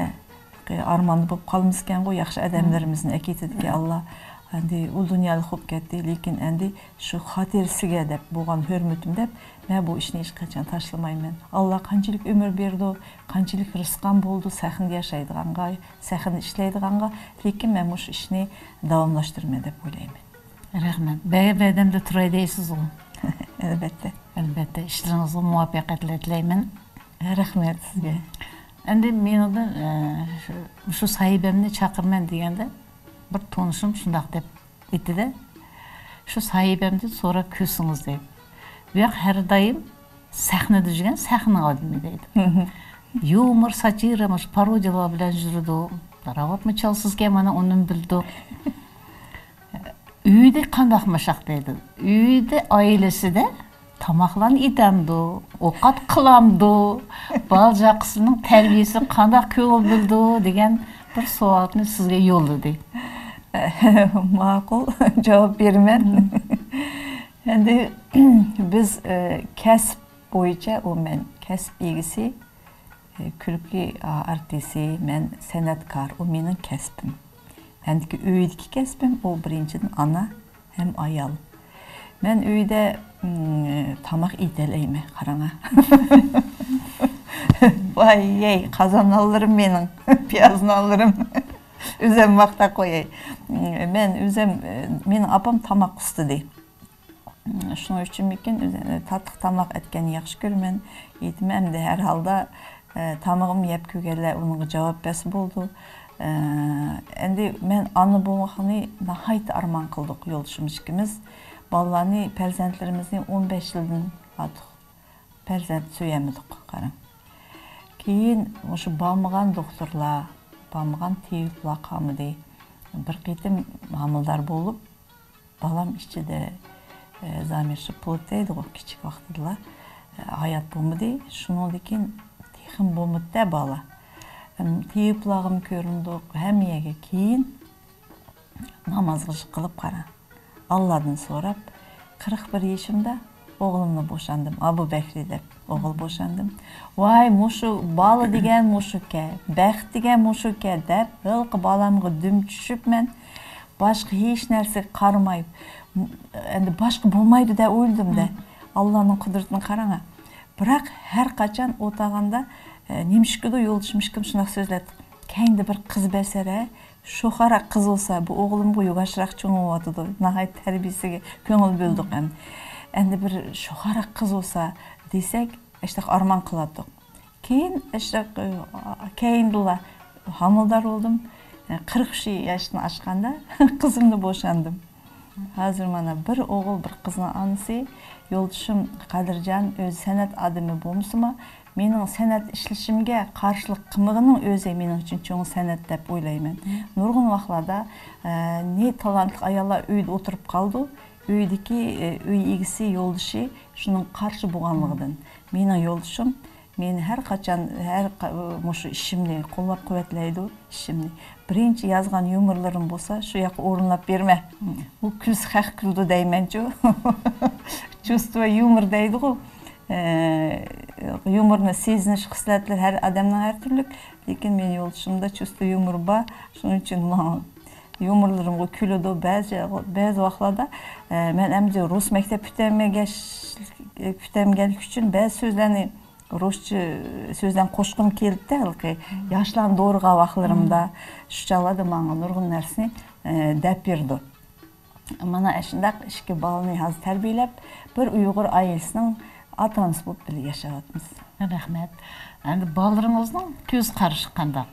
ئارماندا بولۇپ قالمىسىكەنغۇ، ياخشى ئادەملىرىمىزنى ئەكېتىدىكەن ئاللا. ئەمدى ئۇ دۇنيالىق بولۇپ كەتتى، لېكىن ئەمدى شۇ خاتىرىسىگە دەپ بولغان ھۆرمىتىم دەپ، مەن بۇ ئىشنى ھېچقاچان تاشلىمايمەن. ئاللا قانچىلىك ئۆمۈر بېرىدۇ، قانچىلىك رىزقان بولىدۇ، سەھنىدە ياشايدىغانغا، سەھنىدە ئىشلەيدىغانغا، لېكىن مەن مۇشۇ ئىشنى داۋاملاشتۇرىمەن دەپ ئويلايمەن. رەھمەت. بەرگەن ۋەدەمدە تۇراي دەيسىزغۇ؟ ئەلۋەتتە. ئەلۋەتتە. ئىشلىرىڭىزغا مۇۋەپپەقىيەتلەر تىلەيمەن. رەھمەت سىزگە. ئەمدى مېنىڭدىن، ئە، شۇ، شۇ ساھىبەمنى چاقىرىمەن دېگەندە، بىر تونۇشۇم شۇنداق دەپ ئېيتتى-دە، شۇ ساھىبەمدىن سوراپ كۆرسىڭىز دەيدۇ. بۇ ياق ھەر دائىم سەھنىدە يۈرگەن سەھنە ئادىمى دەيدۇ. يۇمۇر ساتىرا، مۇشۇ پارودىيىلار بىلەن يۈرىدۇ. راۋابمۇ چالسىزكەن، مانا ئۇنىمۇ بىلدۇق. ئۆيدە قانداق ماشاق دەيدۇ؟ ئۆيدە ئائىلىسىدە تاماقلارنى ئېتەمدۇ، ئوقەت قىلامدۇ، بالا-چاقىسىنىڭ تەربىيىسىگە قانداق كۆڭۈل بۆلىدۇ دېگەن بىر سوئالنى سىزگە يوللىدى. ماقۇل، جاۋاب بېرىمەن. ئەمدى بىز، ئە، كەسىپ بويىچە، ئۇ مەن كەسىپ ئىگىسى، ئە، كۈلكە، ئا، ئارتىسى، مەن سەنئەتكار، ئۇ مېنىڭ كەسپىم. ئەندىكى ئۆيدىكى كەسپىم، ئۇ بىرىنچىدىن ئانا ھەم ئايال. مەن ئۆيدە، م، تاماق ئېتەلەيمەن، قاراڭا. ۋاي، يەي، قازان نانلىرىم مېنىڭ، پىياز نانلىرىم. ئۆزەم ماختاپ قوياي. مەن ئۆزەم، مېنىڭ ئاپام تاماق ئۇستىدى. شۇنىڭ ئۈچۈنمىكىن، ئۆزى تاتلىق تاماق ئەتكەننى ياخشى كۆرىمەن. ئېيتىمەن، ئەمدى ھەر ھالدا، ئە، تامىقىمنى يەپ كۆرگەنلەر ئۇنىڭغا جاۋاب بەرسە بولىدۇ. ئە، ئەمدى مەن ئانا بولماقنى ناھايىتى ئارمان قىلدۇق يولدىشىمىز ئىككىمىز. بالىلارنى، پەرزەنتلىرىمىزنى ئون بەش يىلدىن ئارتۇق پەرزەنت سۆيەلمىدۇق، قاراڭ. كېيىن مۇشۇ بارمىغان دوختۇرلار، بارمىغان تېۋىپلار قالمىدى. بىر قېتىم ھامىلىدار بولۇپ، بالام ئىچىدە ئە، زامىر شۇ پۇت دەيدىغۇ، كىچىك ۋاقتىدىلا، ئە، ھايات بولمىدى. شۇنىڭدىن كېيىن تېخىمۇ بولمىدى-دە بالا. ئەم، تېۋىپلارغىمۇ كۆرۈندۇق، ھەممە يەرگە. كېيىن نامازغا قىلىپ قارا. ئاللادىن سوراپ، قىرىق بىر يېشىمدا ئوغلۇمنى بوشاندىم. ئابۇ بەكرى دەپ ئوغۇل بوشاندىم. ۋاي، مۇشۇ بالا دېگەن مۇشۇكەن، بەخت دېگەن مۇشۇكەن دەپ، ھېلىقى بالامغا دۈم چۈشۈپ مەن باشقا ھېچ نەرسىگە قارىماي، ئەمدى باشقا بولمايدۇ دەپ ئويلىدىم-دە. ئاللانىڭ قۇدرىتىنى قاراڭ. بىراق ھەر قاچان ئولتۇرغاندا، ئە، نېمىشقىدۇ يولدىشىم ئىككىمىز شۇنداق سۆزلەتتۇق. كەينىدە بىر قىز بەرسەر، ھە، شوخاراق قىز بولسا، بۇ ئوغلۇمغۇ يوغاشراق چوڭىيىۋاتىدۇ. ناھايىتى تەربىيەسىگە كۆڭۈل بۆلدۇق ھەم. ئەمدى بىر شوخاراق قىز بولسا دېسەك، ئاشتاق ئارمان قىلاتتۇق. كېيىن ئاشتاق، ئە، كەينىدىلا ھامىلىدار بولدۇم. ئە، قىرىق ئۈچ ياشنى ئاشقاندا قىزىمنى بوشاندىم. ھازىر مانا بىر ئوغۇل، بىر قىزنىڭ ئانىسى. يولدىشىم قادىرجان ئۆزى سەنئەت ئادىمى بولمىسىمۇ، مېنىڭ سەنئەت ئىشلىشىمگە قارشىلىق قىلمىغىنىنىڭ ئۆزى مېنىڭ ئۈچۈن چوڭ سەنئەت دەپ ئويلايمەن. نۇرغۇن ۋاقىتلاردا، ئە، نى تالانتلىق ئاياللار ئۆيدە ئولتۇرۇپ قالىدۇ. ئۆيدىكى، ئە، ئۆي ئىگىسى، يولدىشى شۇنىڭغا قارشى بولغانلىقىدىن. مېنىڭ يولدىشىم مېنى ھەر قاچان، ھەر قا-، مۇشۇ ئىشىمنى قوللاپ-قۇۋۋەتلەيدۇ، ئىشىمنى. بىرىنچى يازغان يۇمۇرلىرىم بولسا، شۇ ياققا ئورۇنلاپ بېرىمەن. بۇ كۈلسە خەق كۈلىدۇ دەيمەنچۇ. چۇستۇۋا يۇمۇر دەيدىغۇ. ئە، يۇمۇرنى سېزىنىش خىسلەتلىرى ھەر ئادەمنىڭ ھەر تۈرلۈك. لېكىن مېنىڭ يولدىشىمدا چۇستۇۋا يۇمۇر بار. شۇنىڭ ئۈچۈن ماڭا يۇمۇرلىرىمغا كۈلىدۇ. بەزى، بەزى ۋاقىتلاردا، ئە، مەن ئەمدى رۇس مەكتەپ پۈتەلمىگەچ-، پۈتەلمىگەنلىكى ئۈچۈن بەزى سۆزلەرنى رۇسچە سۆزلەرنى قوشقۇم كېلىپتۇ ھېلىقى. ياشلارنى دورىغان ۋاقىتلىرىمدا شۇ چاغلاردا ماڭا نۇرغۇن نەرسىنى، ئە، دەپ بېرىدۇ. مانا ئاشۇنداق ئىككى بالىنى ھازىر تەربىيەلەپ، بىر ئۇيغۇر ئائىلىسىنىڭ ئاتا-ئانىسى بولۇپ بىللە ياشاۋاتىمىز. رەھمەت. ئەمدى بالىلىرىڭىزنىڭ كۆز قارىشى قانداق؟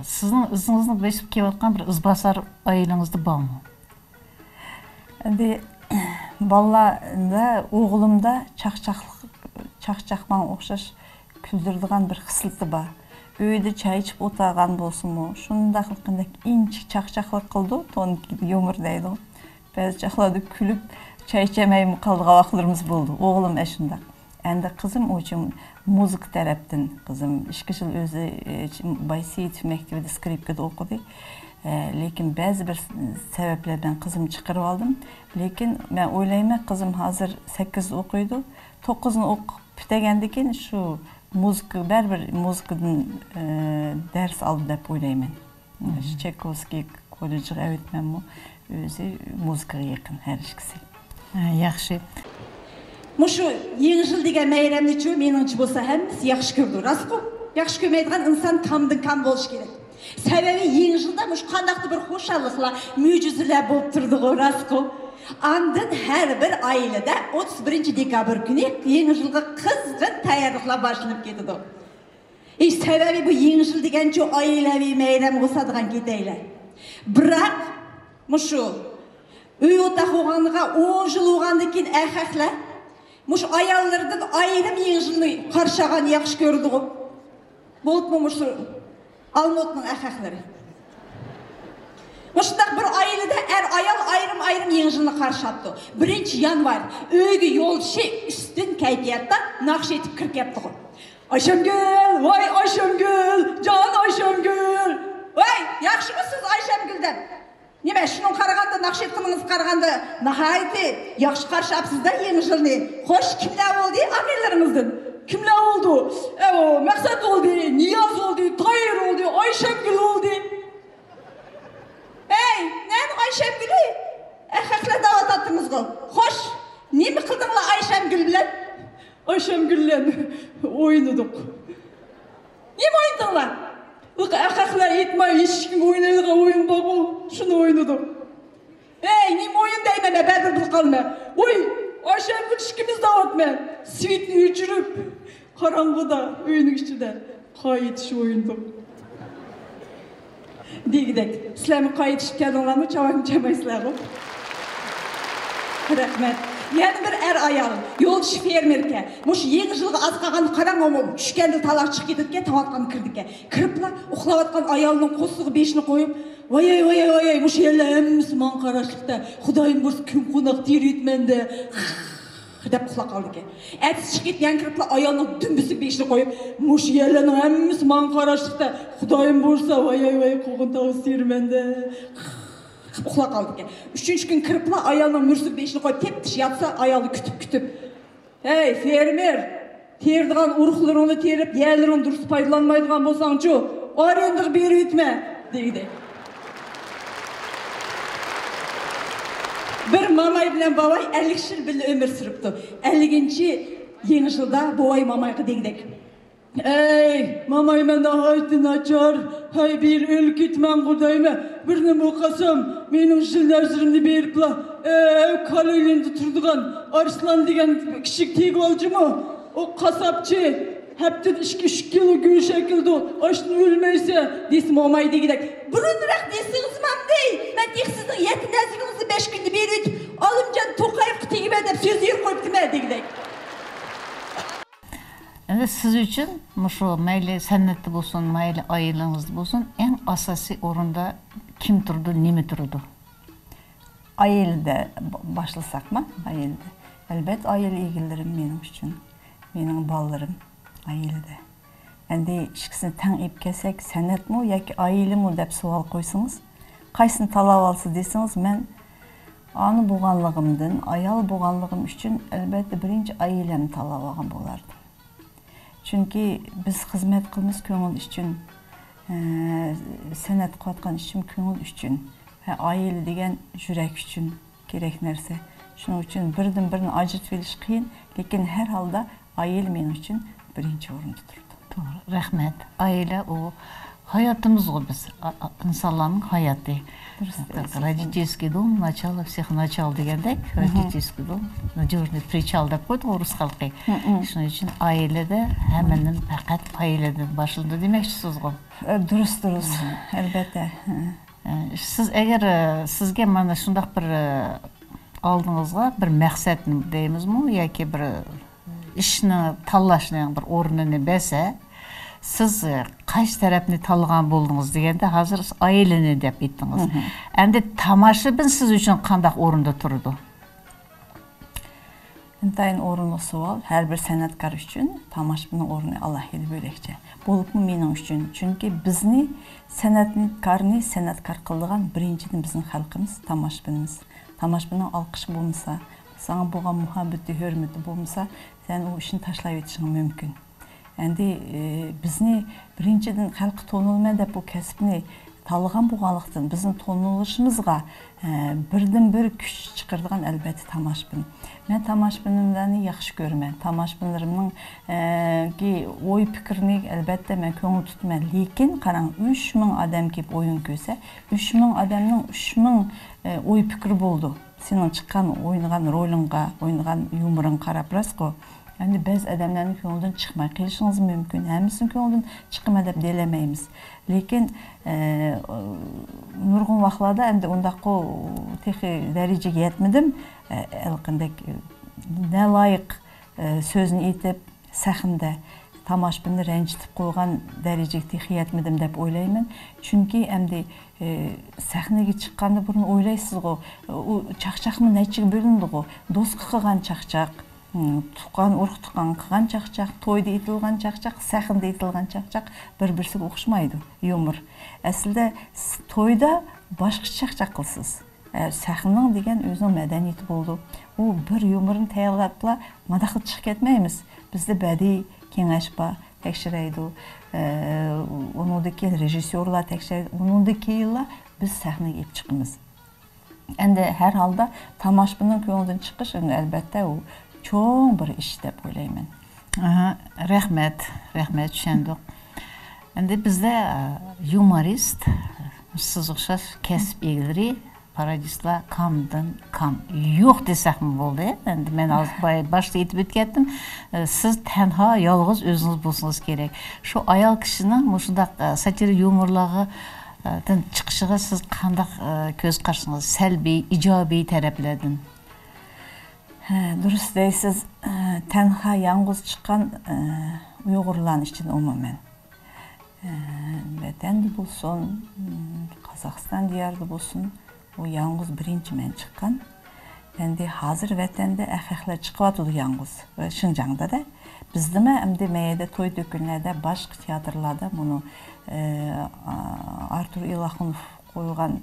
سىزنىڭ ئىزىڭىزنى بېسىپ كېلىۋاتقان بىر ئىزباسار ئائىلىڭىزدە بارمۇ؟ ئەمدى بالىلاردا، ئوغلۇمدا چاقچاقلىق، چاقچاق ماڭا ئوخشاش كۈلدۈرىدىغان بىر خىسلىتى بار. ئۆيدە چاي ئىچىپ ئولتۇرغان بولسىمۇ، شۇنداقلا قانداق ئىنچىكە چاقچاقلىق قىلىدۇ، تونىكىدا يۇمۇر دەيدۇ. بەزى چاغلاردا كۈلۈپ، چاي ئىچەلمەيمۇ قالىدىغان ۋاقىتلىرىمىز بولدى. ئوغلۇم ئەشۇنداق. ئەمدى قىزىم ئۇچۇن مۇزىكا تەرەپتىن، قىزىم ئىككى يىل ئۆزى، ئى، بايسېيىتوف مەكتىۋىدە سكرىپكىدا ئوقۇدى. ئە، لېكىن بەزى بىر سەۋەبلەر بىلەن قىزىمنى چىقىرىۋالدىم. لېكىن مەن ئويلايمەن، قىزىم ھازىر سەككىزدە ئوقۇيدۇ. توققۇزنى ئوقۇپ پۈتتۈرگەندىن كېيىن شۇ مۇزىكا، بەرىبىر مۇزىكىدىن، ئە، دەرس ئالدى دەپ ئويلايمەن. مم. شۇ چايكوۋسكىي كوللېجىغا ئەۋەتمەنمۇ، ئۆزى مۇزىكىغا يېقىن ھەر ئىككىسى. ھە، ياخشى. مۇشۇ يېڭى يىل دېگەن مەيرەمنىچۇ، مېنىڭچە بولسا ھەممىسى ياخشى كۆرىدۇ، راستقۇ؟ ياخشى كۆرمەيدىغان ئىنسان كامدىن كام بولۇشى كېرەك. سەۋەبى يېڭى يىلدا مۇشۇ قانداقتۇر بىر خۇشاللىقلار، مۆجىزىلەر بولۇپ تۇرىدىغۇ، راستقۇ؟ ئاندىن ھەر بىر ئائىلىدە ئوتتۇز بىرىنچى دېكابىر كۈنى يېڭى يىلغا قىزغىن تەييارلىقلار باشلىنىپ كېتىدۇ. ئى، سەۋەبى بۇ يېڭى يىل دېگەنچۇ ئائىلەۋى مەيرەم بولسا دېگەن كېتەيلى. بىراق مۇشۇ ئۆي ئوتاق بولغانلىقىغا ئون يىل بولغاندىن كېيىن ئەخەخلەر مۇشۇ ئاياللىرىدىن ئايرىم يېڭى يىلنى قارشى ئالغاننى ياخشى كۆرىدىغۇ. بولۇپمۇ مۇشۇ ئالمۇتنىڭ ئەخەخلىرى. مۇشۇنداق بىر ئائىلىدە ئەر-ئايال ئايرىم-ئايرىم يېڭى يىلنى قارشى ئاپتۇ. بىرىنچى يانۋار ئۆيگە يولدىشى ئۈستۈن كەيپىياتتا ناخشا ئېيتىپ كىرىپ كەپتىغۇ. ئايشەمگۈل، ۋاي ئايشەمگۈل، جان ئايشەمگۈل. ۋاي، ياخشىمۇسىز ئايشەمگۈل دەپ. نېمە، شۇنىڭغا قارىغاندا، ناخشا ئېيتقىنىڭىزغا قارىغاندا ناھايىتى ياخشى قارشى ئاپسىز-دە يېڭى يىلنى. خوش، كىملەر بولدى ئاغىنىلىرىڭىزدىن؟ كىملەر بولدى؟ ئەۋۇ، مەقسەت بولدى، نىياز بولدى، تاھىر بولدى، ئايشەمگۈل بولدى. ھەي، نەنى ئايشەمگۈلى؟ ئەخەخلەر دەۋاتاتتىڭىزغۇ. خوش، نېمە قىلدىڭلار ئايشەمگۈل بىلەن؟ ئايشەمگۈل بىلەن ئوينىدۇق. نېمە ئوينىدىڭلار؟ ئۇ ئەخەخلەر ئېيتماي ھېچكىم ئوينايدىغان ئويۇن بارغۇ، شۇنى ئوينىدۇق. ھەي، نېمە ئويۇن دەيمەن مەن، بەرىبىر بىلىپ قالىمەن. ۋوي، ئايشەمگۈل ئىككىمىز دەۋاتىمەن. سۋېتنى ئۆچۈرۈپ، قاراڭغۇدا، ئۆينىڭ ئىچىدە قايتىش ئوينىدۇق. دېگۈدەك، سىلەرمۇ قايتىشىپ كەلدىڭلارمۇ؟ چاۋاكنى چامايسىلەرغۇ؟ رەھمەت. يەنە بىر ئەر ئايال، يولدىشى فېرمېركەن. مۇشۇ يېڭى يىلغا ئاز قالغاندا قاراڭ، ئۇ چۈشكەندە تالاغا چىقىپ كېتىدىكەن، تاڭ ئاتقاندا كىرىدىكەن. كىرىپلا ئۇخلاۋاتقان ئايالنىڭ قورسىقىغا بېشىنى قويۇپ، ۋاياي، ۋاياي، ۋاياي، مۇشۇ يەرلەر ھەممىسى ماڭا قاراشلىقتا. خۇدايىم بۇيرۇسا كۈن قوناق تېرىيتمەندە دەپ ئۇخلاپ قالىدىكەن. ئەتىسى چىقىپ يەنە كىرىپلا ئايالنىڭ دۈمبىسىگە بېشىنى قويۇپ، مۇشۇ يەرلەرنىڭ ھەممىسى ماڭا قاراشلىقتا. خۇدايىم بۇيرۇسا، ۋاياي، ۋاياي، قوغۇن تاۋۇز تېرىمەندە. ئۇخلاپ قالىدىكەن. ئۈچىنچى كۈنى كىرىپلا ئايالنىڭ مۈرىسىگە بېشىنى قويۇپ، تېپتىش ياتسا، ئايالنى كۈتۈپ، كۈتۈپ، ھەي، فېرمېر، تېرىدىغان ئۇرۇقلىرىڭنى تېرىپ، يەرلىرىڭنى دۇرۇس پايدىلانمايدىغان بولساڭچۇ، ئارېندىغا بېرىۋەتمە، دېگۈدەك. بىر ماماي بىلەن بوۋاي ئەللىك يىل بىللە ئۆمۈر سۈرۈپتۇ. ئەللىكىنچى يېڭى يىلدا بوۋاي مامايغا دېگۈدەك: ئەي، ماماي، مەن ناھايىتى ناچار. ھەي، بىر ئۆلۈپ كېتىمەنغۇ دەيمەن. بىر نېمە بولۇپ قالسام، مېنىڭ يىل نەزىرىمنى بېرىپلا، ئەي، كالىلىندا تۇرىدىغان ئارسلان دېگەن كىشىگە تېگىۋالجىمۇ؟ ئۇ قاسساپچى، ھەپتىدە ئىككى، ئۈچ كىلو گۆش ئەكېلىدۇ. ئاشتىن ئۆلمەيسەن، دېسە، ماماي دېگۈدەك: بۇرۇنراق دېسىڭىز مامدەي، مەن تېخى سىزنىڭ يەتتە نەزىرىڭىزنى بەش كۈندە بېرىۋېتىپ، ئالىمجان توقايېۋقا تېگىمەن دەپ سۆز يېرىپ قويۇپتىمەن، دېگۈدەك. ئەمدى سىز ئۈچۈن مۇشۇ مەيلى سەنئەتتە بولسۇن، مەيلى ئائىلىڭىزدە بولسۇن، ئەڭ ئاساسىي ئورۇندا كىم تۇرىدۇ، نېمە تۇرىدۇ؟ ئائىلىدە با-، باشلىساقما؟ ئائىلىدە. ئەلبەتتە، ئائىلە ئىگىلىرىم مېنىڭ ئۈچۈن، مېنىڭ بالىلىرىم ئائىلىدە. ئەمدى ئىككىسىنى تەڭ ئېلىپ كەلسەك، سەنئەتمۇ ياكى ئائىلىمۇ دەپ سوئال قويسىڭىز، قايسىنى تاللاۋالىسىز دېسىڭىز، مەن ئانا بولغانلىقىمدىن، ئايال بولغانلىقىم ئۈچۈن، ئەلبەتتە، بىرىنچى ئائىلەمنى تاللاۋالغان بولاتتىم. چۈنكى بىز خىزمەت قىلىمىز كۆڭۈل ئۈچۈن، ئە، سەنئەت قىلىۋاتقان ئىشىم كۆڭۈل ئۈچۈن، ھە، ئائىلە دېگەن يۈرەك ئۈچۈن كېرەك نەرسە. شۇنىڭ ئۈچۈن بىردىن بىرنى ئاجرىتىۋېلىش قىيىن، لېكىن ھەر ھالدا ئائىلە مېنىڭ ئۈچۈن بىرىنچى ئورۇندا تۇرىدۇ. توغرا، رەھمەت. ئائىلە ئۇ ھاياتىمىزغۇ بىز، ئا-، ئا-، ئىنسانلارنىڭ ھاياتى. دۇرۇس دەيسىز. Родительский дом — начало всех начал دېگەندەك، مھم. Родительский дом — надёжный причал دەپ قويدۇق ئورۇس خەلقى. مھم. شۇنىڭ ئۈچۈن ئائىلىدە ھەممىنىڭ پەقەت ئائىلىدىن باشلىنىدۇ دېمەكچىسىزغۇ؟ ئە، دۇرۇس، دۇرۇس. مھم. ئەلبەتتە. ھە. ئە، سىز ئەگەر، ئە، سىزگە مانا شۇنداق بىر، ئە، ئالدىڭىزغا بىر مەقسەتنى دەيمىزمۇ ياكى بىر، ئە، ئىشنى تاللاشنىڭ بىر ئورنىنى بەرسە، سىز، ئە، قايسى تەرەپنى تاللىغان بولدىڭىز دېگەندە، ھازىر سىز ئائىلىنى دەپ ئېيتتىڭىز. مھم. ئەمدى تاماشىبىن سىز ئۈچۈن قانداق ئورۇندا تۇرىدۇ؟ ئىنتايىن ئورۇنلۇق سوئال. ھەر بىر سەنئەتكار ئۈچۈن تاماشىبىننىڭ ئورنى ئالاھىدە بۆلەكچە. بولۇپمۇ مېنىڭ ئۈچۈن. چۈنكى بىزنى، سەنئەتكارنى سەنئەتكار قىلىدىغان بىرىنچىدىن بىزنىڭ خەلقىمىز، تاماشىبىنىمىز. تاماشىبىننىڭ ئالقىشى بولمىسا، ساڭا بولغان مۇھەببىتى، ھۆرمىتى بولمىسا، سەن ئۇ ئىشنى تاشلاۋېتىشىڭ مۇمكىن. ئەمدى، ئى، بىزنى بىرىنچىدىن خەلققە تونۇلىمەن دەپ بۇ كەسىپنى تاللىغان بولغانلىقتىن، بىزنىڭ تونۇلۇشىمىزغا، ئە، بىردىنبىر كۈچ چىقىرىدىغان، ئەلبەتتە، تاماشىبىن. مەن تاماشىبىنلارنى ياخشى كۆرىمەن. تاماشىبىنلىرىمنىڭ، ئە، كى ئوي پىكرىنى، ئەلبەتتە، مەن كۆڭۈل تۇتىمەن. لېكىن، قاراڭ، ئۈچ مىڭ ئادەم كېلىپ ئويۇن كۆرسە، ئۈچ مىڭ ئادەمنىڭ ئۈچ مىڭ، ئە، ئوي پىكرى بولىدۇ. سېنىڭ چىققان، ئوينىغان رولۇڭغا، ئوينىغان يۇمۇرۇڭغا قاراپ راستقۇ. ئەمدى بەزى ئادەملەرنىڭ كۆڭلىدىن چىقماي قېلىشىڭىز مۇمكىن. ھەممىسىنىڭ كۆڭلىدىن چىقىمەن دەپ دېيەلمەيمىز. لېكىن، ئە، نۇرغۇن ۋاقىتلاردا ئەمدى ئۇنداققۇ تېخى دەرىجىگە يەتمىدىم. ئە، ھېلىقىندەك، ئە، نالايىق، ئە، سۆزنى ئېيتىپ، سەھنىدە تاماشىبىننى رەنجىتىپ قويغان دەرىجىگە تېخى يەتمىدىم دەپ ئويلايمەن. چۈنكى ئەمدى، ئى، سەھنىگە چىققاندا بۇرۇن ئويلايسىزغۇ، ئۇ چاقچاقمۇ نەچچىگە بۆلۈنىدىغۇ، دوستقا قىلغان چاقچاق، م، تۇغقان، ئۇرۇق تۇغقانغا قىلغان چاقچاق، تويدا ئېيتىلغان چاقچاق، سەھنىدە ئېيتىلغان چاقچاق بىر-بىرسىگە ئوخشىمايدۇ يۇمۇر. ئەسلىدە س-، تويدا باشقىچە چاقچاق قىلىسىز. ئە، سەھنىنىڭ دېگەن ئۆزىنىڭ مەدەنىيىتى بولىدۇ. ئۇ بىر يۇمۇرنى تەييارلاپلا مانداقلا چىقىپ كەتمەيمىز. بىزدە بەدىئىي كېڭەش بار، تەكشۈرەيدۇ. ئە، ئۇنىڭدىن كېيىن رېژىسسورلار تەكشۈرەيدۇ. ئۇنىڭدىن كېيىنلا بىز سەھنىگە ئېلىپ چىقىمىز. ئەمدى ھەر ھالدا تاماشىبىننىڭ كۆڭلىدىن چىقىش، ئەمدى ئەلبەتتە ئۇ چوڭ بىر ئىش دەپ ئويلايمەن. ئاھا، رەھمەت، رەھمەت، چۈشەندۇق. ئەمدى بىزدە، ئە، يۇمورىست، سىز ئوخشاش كەسىپ ئىگىلىرى، پارادىستلار كامدىن كام يوق دېسەكمۇ بولدى. ئەمدى مەن ھازىر باي-، باشتا ئېيتىپ ئۆتكەنتىم، ئە، سىز تەنھا، يالغۇز ئۆزىڭىز بولسىڭىز كېرەك. شۇ ئايال كىشىنىڭ مۇشۇنداق، ئە، ساتىرا يۇمۇرلارغا، ئە، دىن چىقىشىغا سىز قانداق، ئە، كۆز قارىشىڭىز؟ سەلبىي، ئىجابىي تەرەپلەردىن؟ ئە، دۇرۇس دەيسىز، ئە، تەنھا يالغۇز چىققان، ئە، ئۇيغۇرلارنىڭ ئىچىدە ئومۇمەن. ئە، ۋەتەندە بولسۇن، ئىم، قازاقىستان دىيارىدا بولسۇن، ئۇ يالغۇز بىرىنچى مەن چىققان. ئەمدى ھازىر ۋەتەندە ئەخەخلەر چىقىۋاتىدۇ يالغۇز. ۋە شىنجاڭدا-دە. بىزدىمۇ ئەمدى مەيدە توي تۆكۈنلەردە، باشقا تىياتىرلاردا مۇنۇ، ئە، ئارتۇر ئىلاخۇنوف قويغان،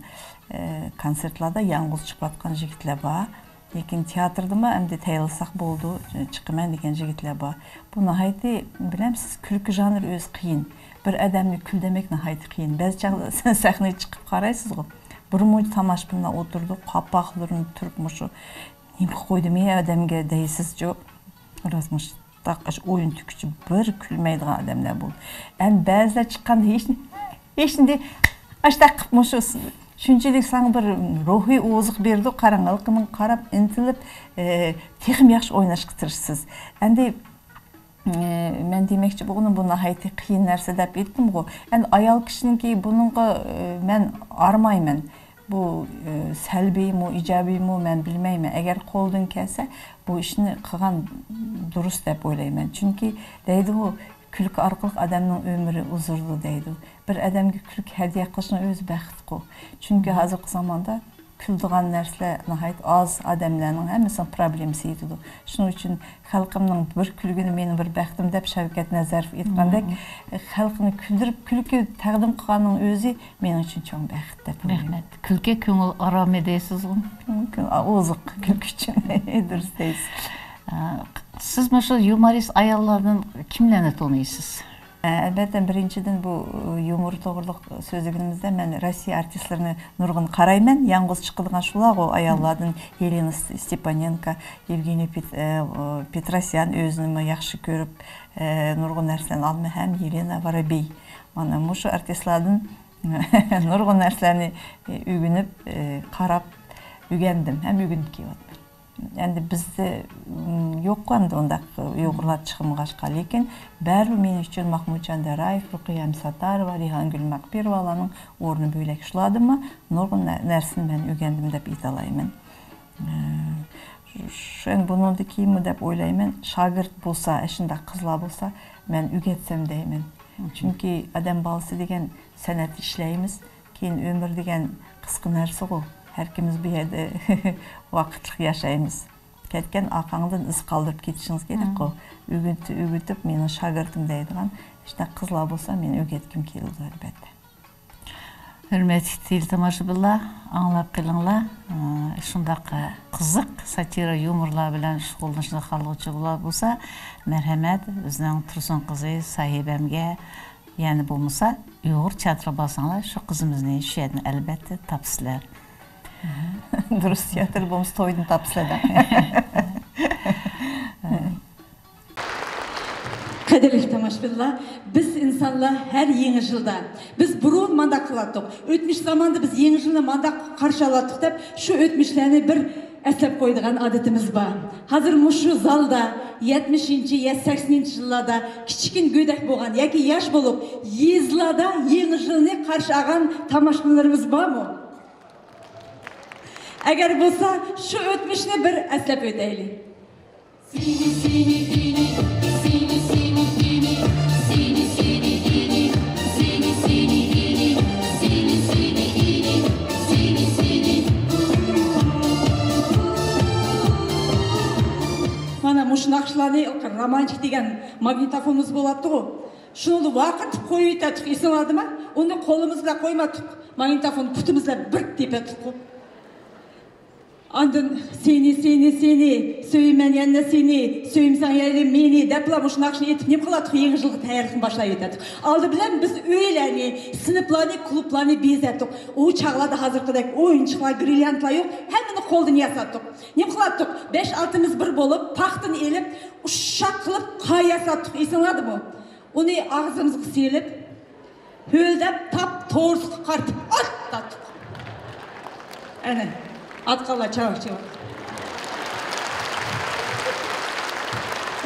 ئە، كونسېرتلاردا يالغۇز چىقىۋاتقان يىگىتلەر بار. لېكىن تىياتىردىمۇ ئەمدى تەييارلىساق بولىدۇ، چىقىمەن دېگەن يىگىتلەر بار. بۇ ناھايىتى، بىلەمسىز، كۈلكە ژانىرى ئۆزى قىيىن. بىر ئادەمنى كۈلدۈرمەك ناھايىتى قىيىن. بەزى چاغدا سەھنىگە چىقىپ قارايسىزغۇ، بىر مۇنچە تاماشىبىنلار ئولتۇرىدۇ، قاپاقلىرىنى تۈرۈپ مۇشۇ نېمە قىلىپ قويدۇم يا ئادەمگە دەيسىزچۇ. راست مۇشۇنداق ئاشۇ ئويۇن تۈگۈچە بىر كۈلمەيدىغان ئادەملەر بولدى. ئەمدى بەزىلەر چىققاندا ھېچ، ھېچنېمە، ئاشۇنداق قىلىپ مۇشۇ شۇنچىلىك ساڭا بىر روھىي ئوزۇق بېرىدۇ، قاراڭغۇلۇقىنىڭ قاراپ ئىنتىلىپ، ئى، تېخىمۇ ياخشى ئويناشقا تىرىشىسىز. ئەمدى، ئى، مەن دېمەكچى بولغىنىم، بۇ ناھايىتى قىيىن نەرسە دەپ ئېيتتىمغۇ. ئەمدى ئايال كىشىنىڭكى بۇنىڭغا، ئى، مەن ئارىمايمەن. بۇ، ئى، سەلبىيمۇ، ئىجابىيمۇ، مەن بىلمەيمەن. ئەگەر قولىدىن كەلسە، بۇ ئىشنى قىلغان دۇرۇس دەپ ئويلايمەن. چۈنكى دەيدىغۇ، كۈلكە ئارقىلىق ئادەمنىڭ ئۆمرى ئۇزىرىدۇ دەيدۇ. بىر ئادەمگە كۈلكە ھەدىيە قىلىشنىڭ ئۆزى بەختقۇ. چۈنكى ھازىرقى زاماندا كۈلىدىغان نەرسىلەر ناھايىتى ئاز، ئادەملەرنىڭ ھەممىسىنىڭ پروبلېمىسى يېتىدۇ. شۇنىڭ ئۈچۈن خەلقىمنىڭ بىر كۈلگىنى مېنىڭ بىر بەختىم دەپ شەۋكەت نەزەروف ئېيتقاندەك، خەلقنى كۈلدۈرۈپ، كۈلكە تەقدىم قىلغاننىڭ ئۆزى مېنىڭ ئۈچۈن چوڭ بەخت دەپ ئويلايمەن. رەھمەت. كۈلكە كۆڭۈل ئارامى دەيسىزغۇ؟ مۇمكىن، ئا، ئوزۇق كۈلكە ئۈچۈن. دۇرۇس دەيسىز. ئە، سىز مۇشۇ يۇمورىست ئاياللاردىن كىملەرنى تونۇيسىز؟ ئە، ئەلۋەتتە، بىرىنچىدىن، بۇ يۇمۇر توغرىلىق سۆزلىگىنىمىزدە، مەن روسىيە ئارتىستلىرىنى نۇرغۇن قارايمەن. يالغۇز چىقىدىغان شۇلارغۇ ئاياللاردىن، يېلېنا ستېپانېنكو، يېۋگېنىي پېت-، ئە، پېتراسيان ئۆزىنىمۇ ياخشى كۆرۈپ، ئە، نۇرغۇن نەرسىلەرنى ئالىمەن ھەم يېلېنا ۋارابېي. مانا مۇشۇ ئارتىستلاردىن نۇرغۇن نەرسىلەرنى ئۆگىنىپ، قاراپ ئۆگەندىم ھەم ئۆگىنىپ كېلىۋاتىمەن. ئەمدى بىزدە، م، يوق ئەمدى ئۇنداق ئۇيغۇرلار چىقمىغاچقا، لېكىن بەرىبىر مېنىڭ ئۈچۈن ماخمۇتجان دارايېف، رۇقىيە ھەمساتارова، رەيھانگۈل مەغپىروۋالارنىڭ ئورنى بۆلەك. شۇلاردىنمۇ نۇرغۇن نە-، نەرسىنى مەن ئۆگەندىم دەپ ئېيتالايمەن. ئە، شۇ، ئەمدى بۇنىڭدىن كېيىنمۇ دەپ ئويلايمەن، شاگىرت بولسا، ئاشۇنداق قىزلار بولسا، مەن ئۆگەتسەم دەيمەن. چۈنكى ئادەم بالىسى دېگەن سەنئەتتە ئىشلەيمىز، كېيىن ئۆمۈر دېگەن قىسقا نەرسىغۇ. ھەركىمىز بۇ يەردە ۋاقىتلىق ياشايمىز. كەتكەن ئارقاڭدىن ئىز قالدۇرۇپ كېتىشىڭىز كېرەكقۇ. ئۆگىتىپ، ئۆگىتىپ، مېنىڭ شاگىرتىم دەيدىغان شۇنداق قىزلار بولسا، مېنى ئۆگەتكۈم كېلىدۇ، ئەلۋەتتە. ھۆرمەتلىك تېلېتاماشىبىنلار، ئاڭلاپ قېلىڭلار. ئى، شۇنداق قىزىق ساتىرا يۇمۇرلار بىلەن شۇغۇللىنىشنى خالىغۇچىلار بولسا، مەرھەمەت، بىزنىڭ تۇرسۇن قىزى ساھىبەمگە، يەنە بولمىسا ئۇيغۇر تىياتىرىغا بارساڭلار، شۇ قىزىمىزنى شۇ يەردىن ئەلۋەتتە تاپىسىلەر. دۇرۇس، تىياتىر بولمىسا تويدىن تاپىسىلەر دەڭ. قەدىرلىك تاماشىبىنلار، بىز ئىنسانلار ھەر يېڭى يىلدا، بىز بۇرۇن مانداق قىلاتتۇق، ئۆتمۈش زاماندا بىز يېڭى يىلنى مانداق قارشى ئالاتتۇق دەپ، شۇ ئۆتمۈشلەرنى بىر ئەسلەپ قويىدىغان ئادىتىمىز بار. ھازىر مۇشۇ زالدا يەتمىشىنچى يا سەكسىنىنچى يىللاردا كىچىككىنە گۆدەك بولغان ياكى ياش بولۇپ، يېزىلاردا يېڭى يىلنى قارشى ئالغان تاماشىبىنلىرىمىز بارمۇ؟ ئەگەر بولسا، شۇ ئۆتمۈشنى بىر ئەسلەپ ئۆتەيلى. مانا مۇشۇ ناخشىلارنى رومانچىك دېگەن ماگنىتوفونىمىز بولاتتىغۇ. شۇنىڭدا ۋارقىرىتىپ قويۇۋېتەتتۇق، ئېسىڭلاردىمۇ؟ ئۇنى قولىمىز بىلەن قويماتتۇق. ماگنىتوفون پۇتىمىز بىلەن بىر تېپەتتۇققۇ. ئاندىن سېنى، سېنى، سېنى، سۆيىمەن يەنە سېنى، سۆيمىسەڭ يەنە مېنى دەپلا مۇشۇ ناخشىنى ئېيتىپ نېمە قىلاتتۇق؟ يېڭى يىلغا تەييارلىقنى باشلاۋېتەتتۇق. ئالدى بىلەن بىز ئۆيلەرنى، سىنىپلارنى، كۇلۇبلارنى بېزەتتۇق. ئۇ چاغلاردا ھازىرقىدەك ئويۇنچۇقلار، گىرلياندلار يوق، ھەممىنى قولدىن ياساتتۇق. نېمە قىلاتتۇق؟ بەش ئالتىمىز بىر بولۇپ، پاختىنى ئېلىپ، ئۇششاق قىلىپ قار ياساتتۇق، ئېسىڭلاردىمۇ؟ ئۇنى ئاغزىمىزغا سېلىپ، ھۆلدەپ تاپ تورۇسقا قارىتىپ ئاتتاتتۇق. ئەنە، ئاتقانلار چاۋاك چاۋاك.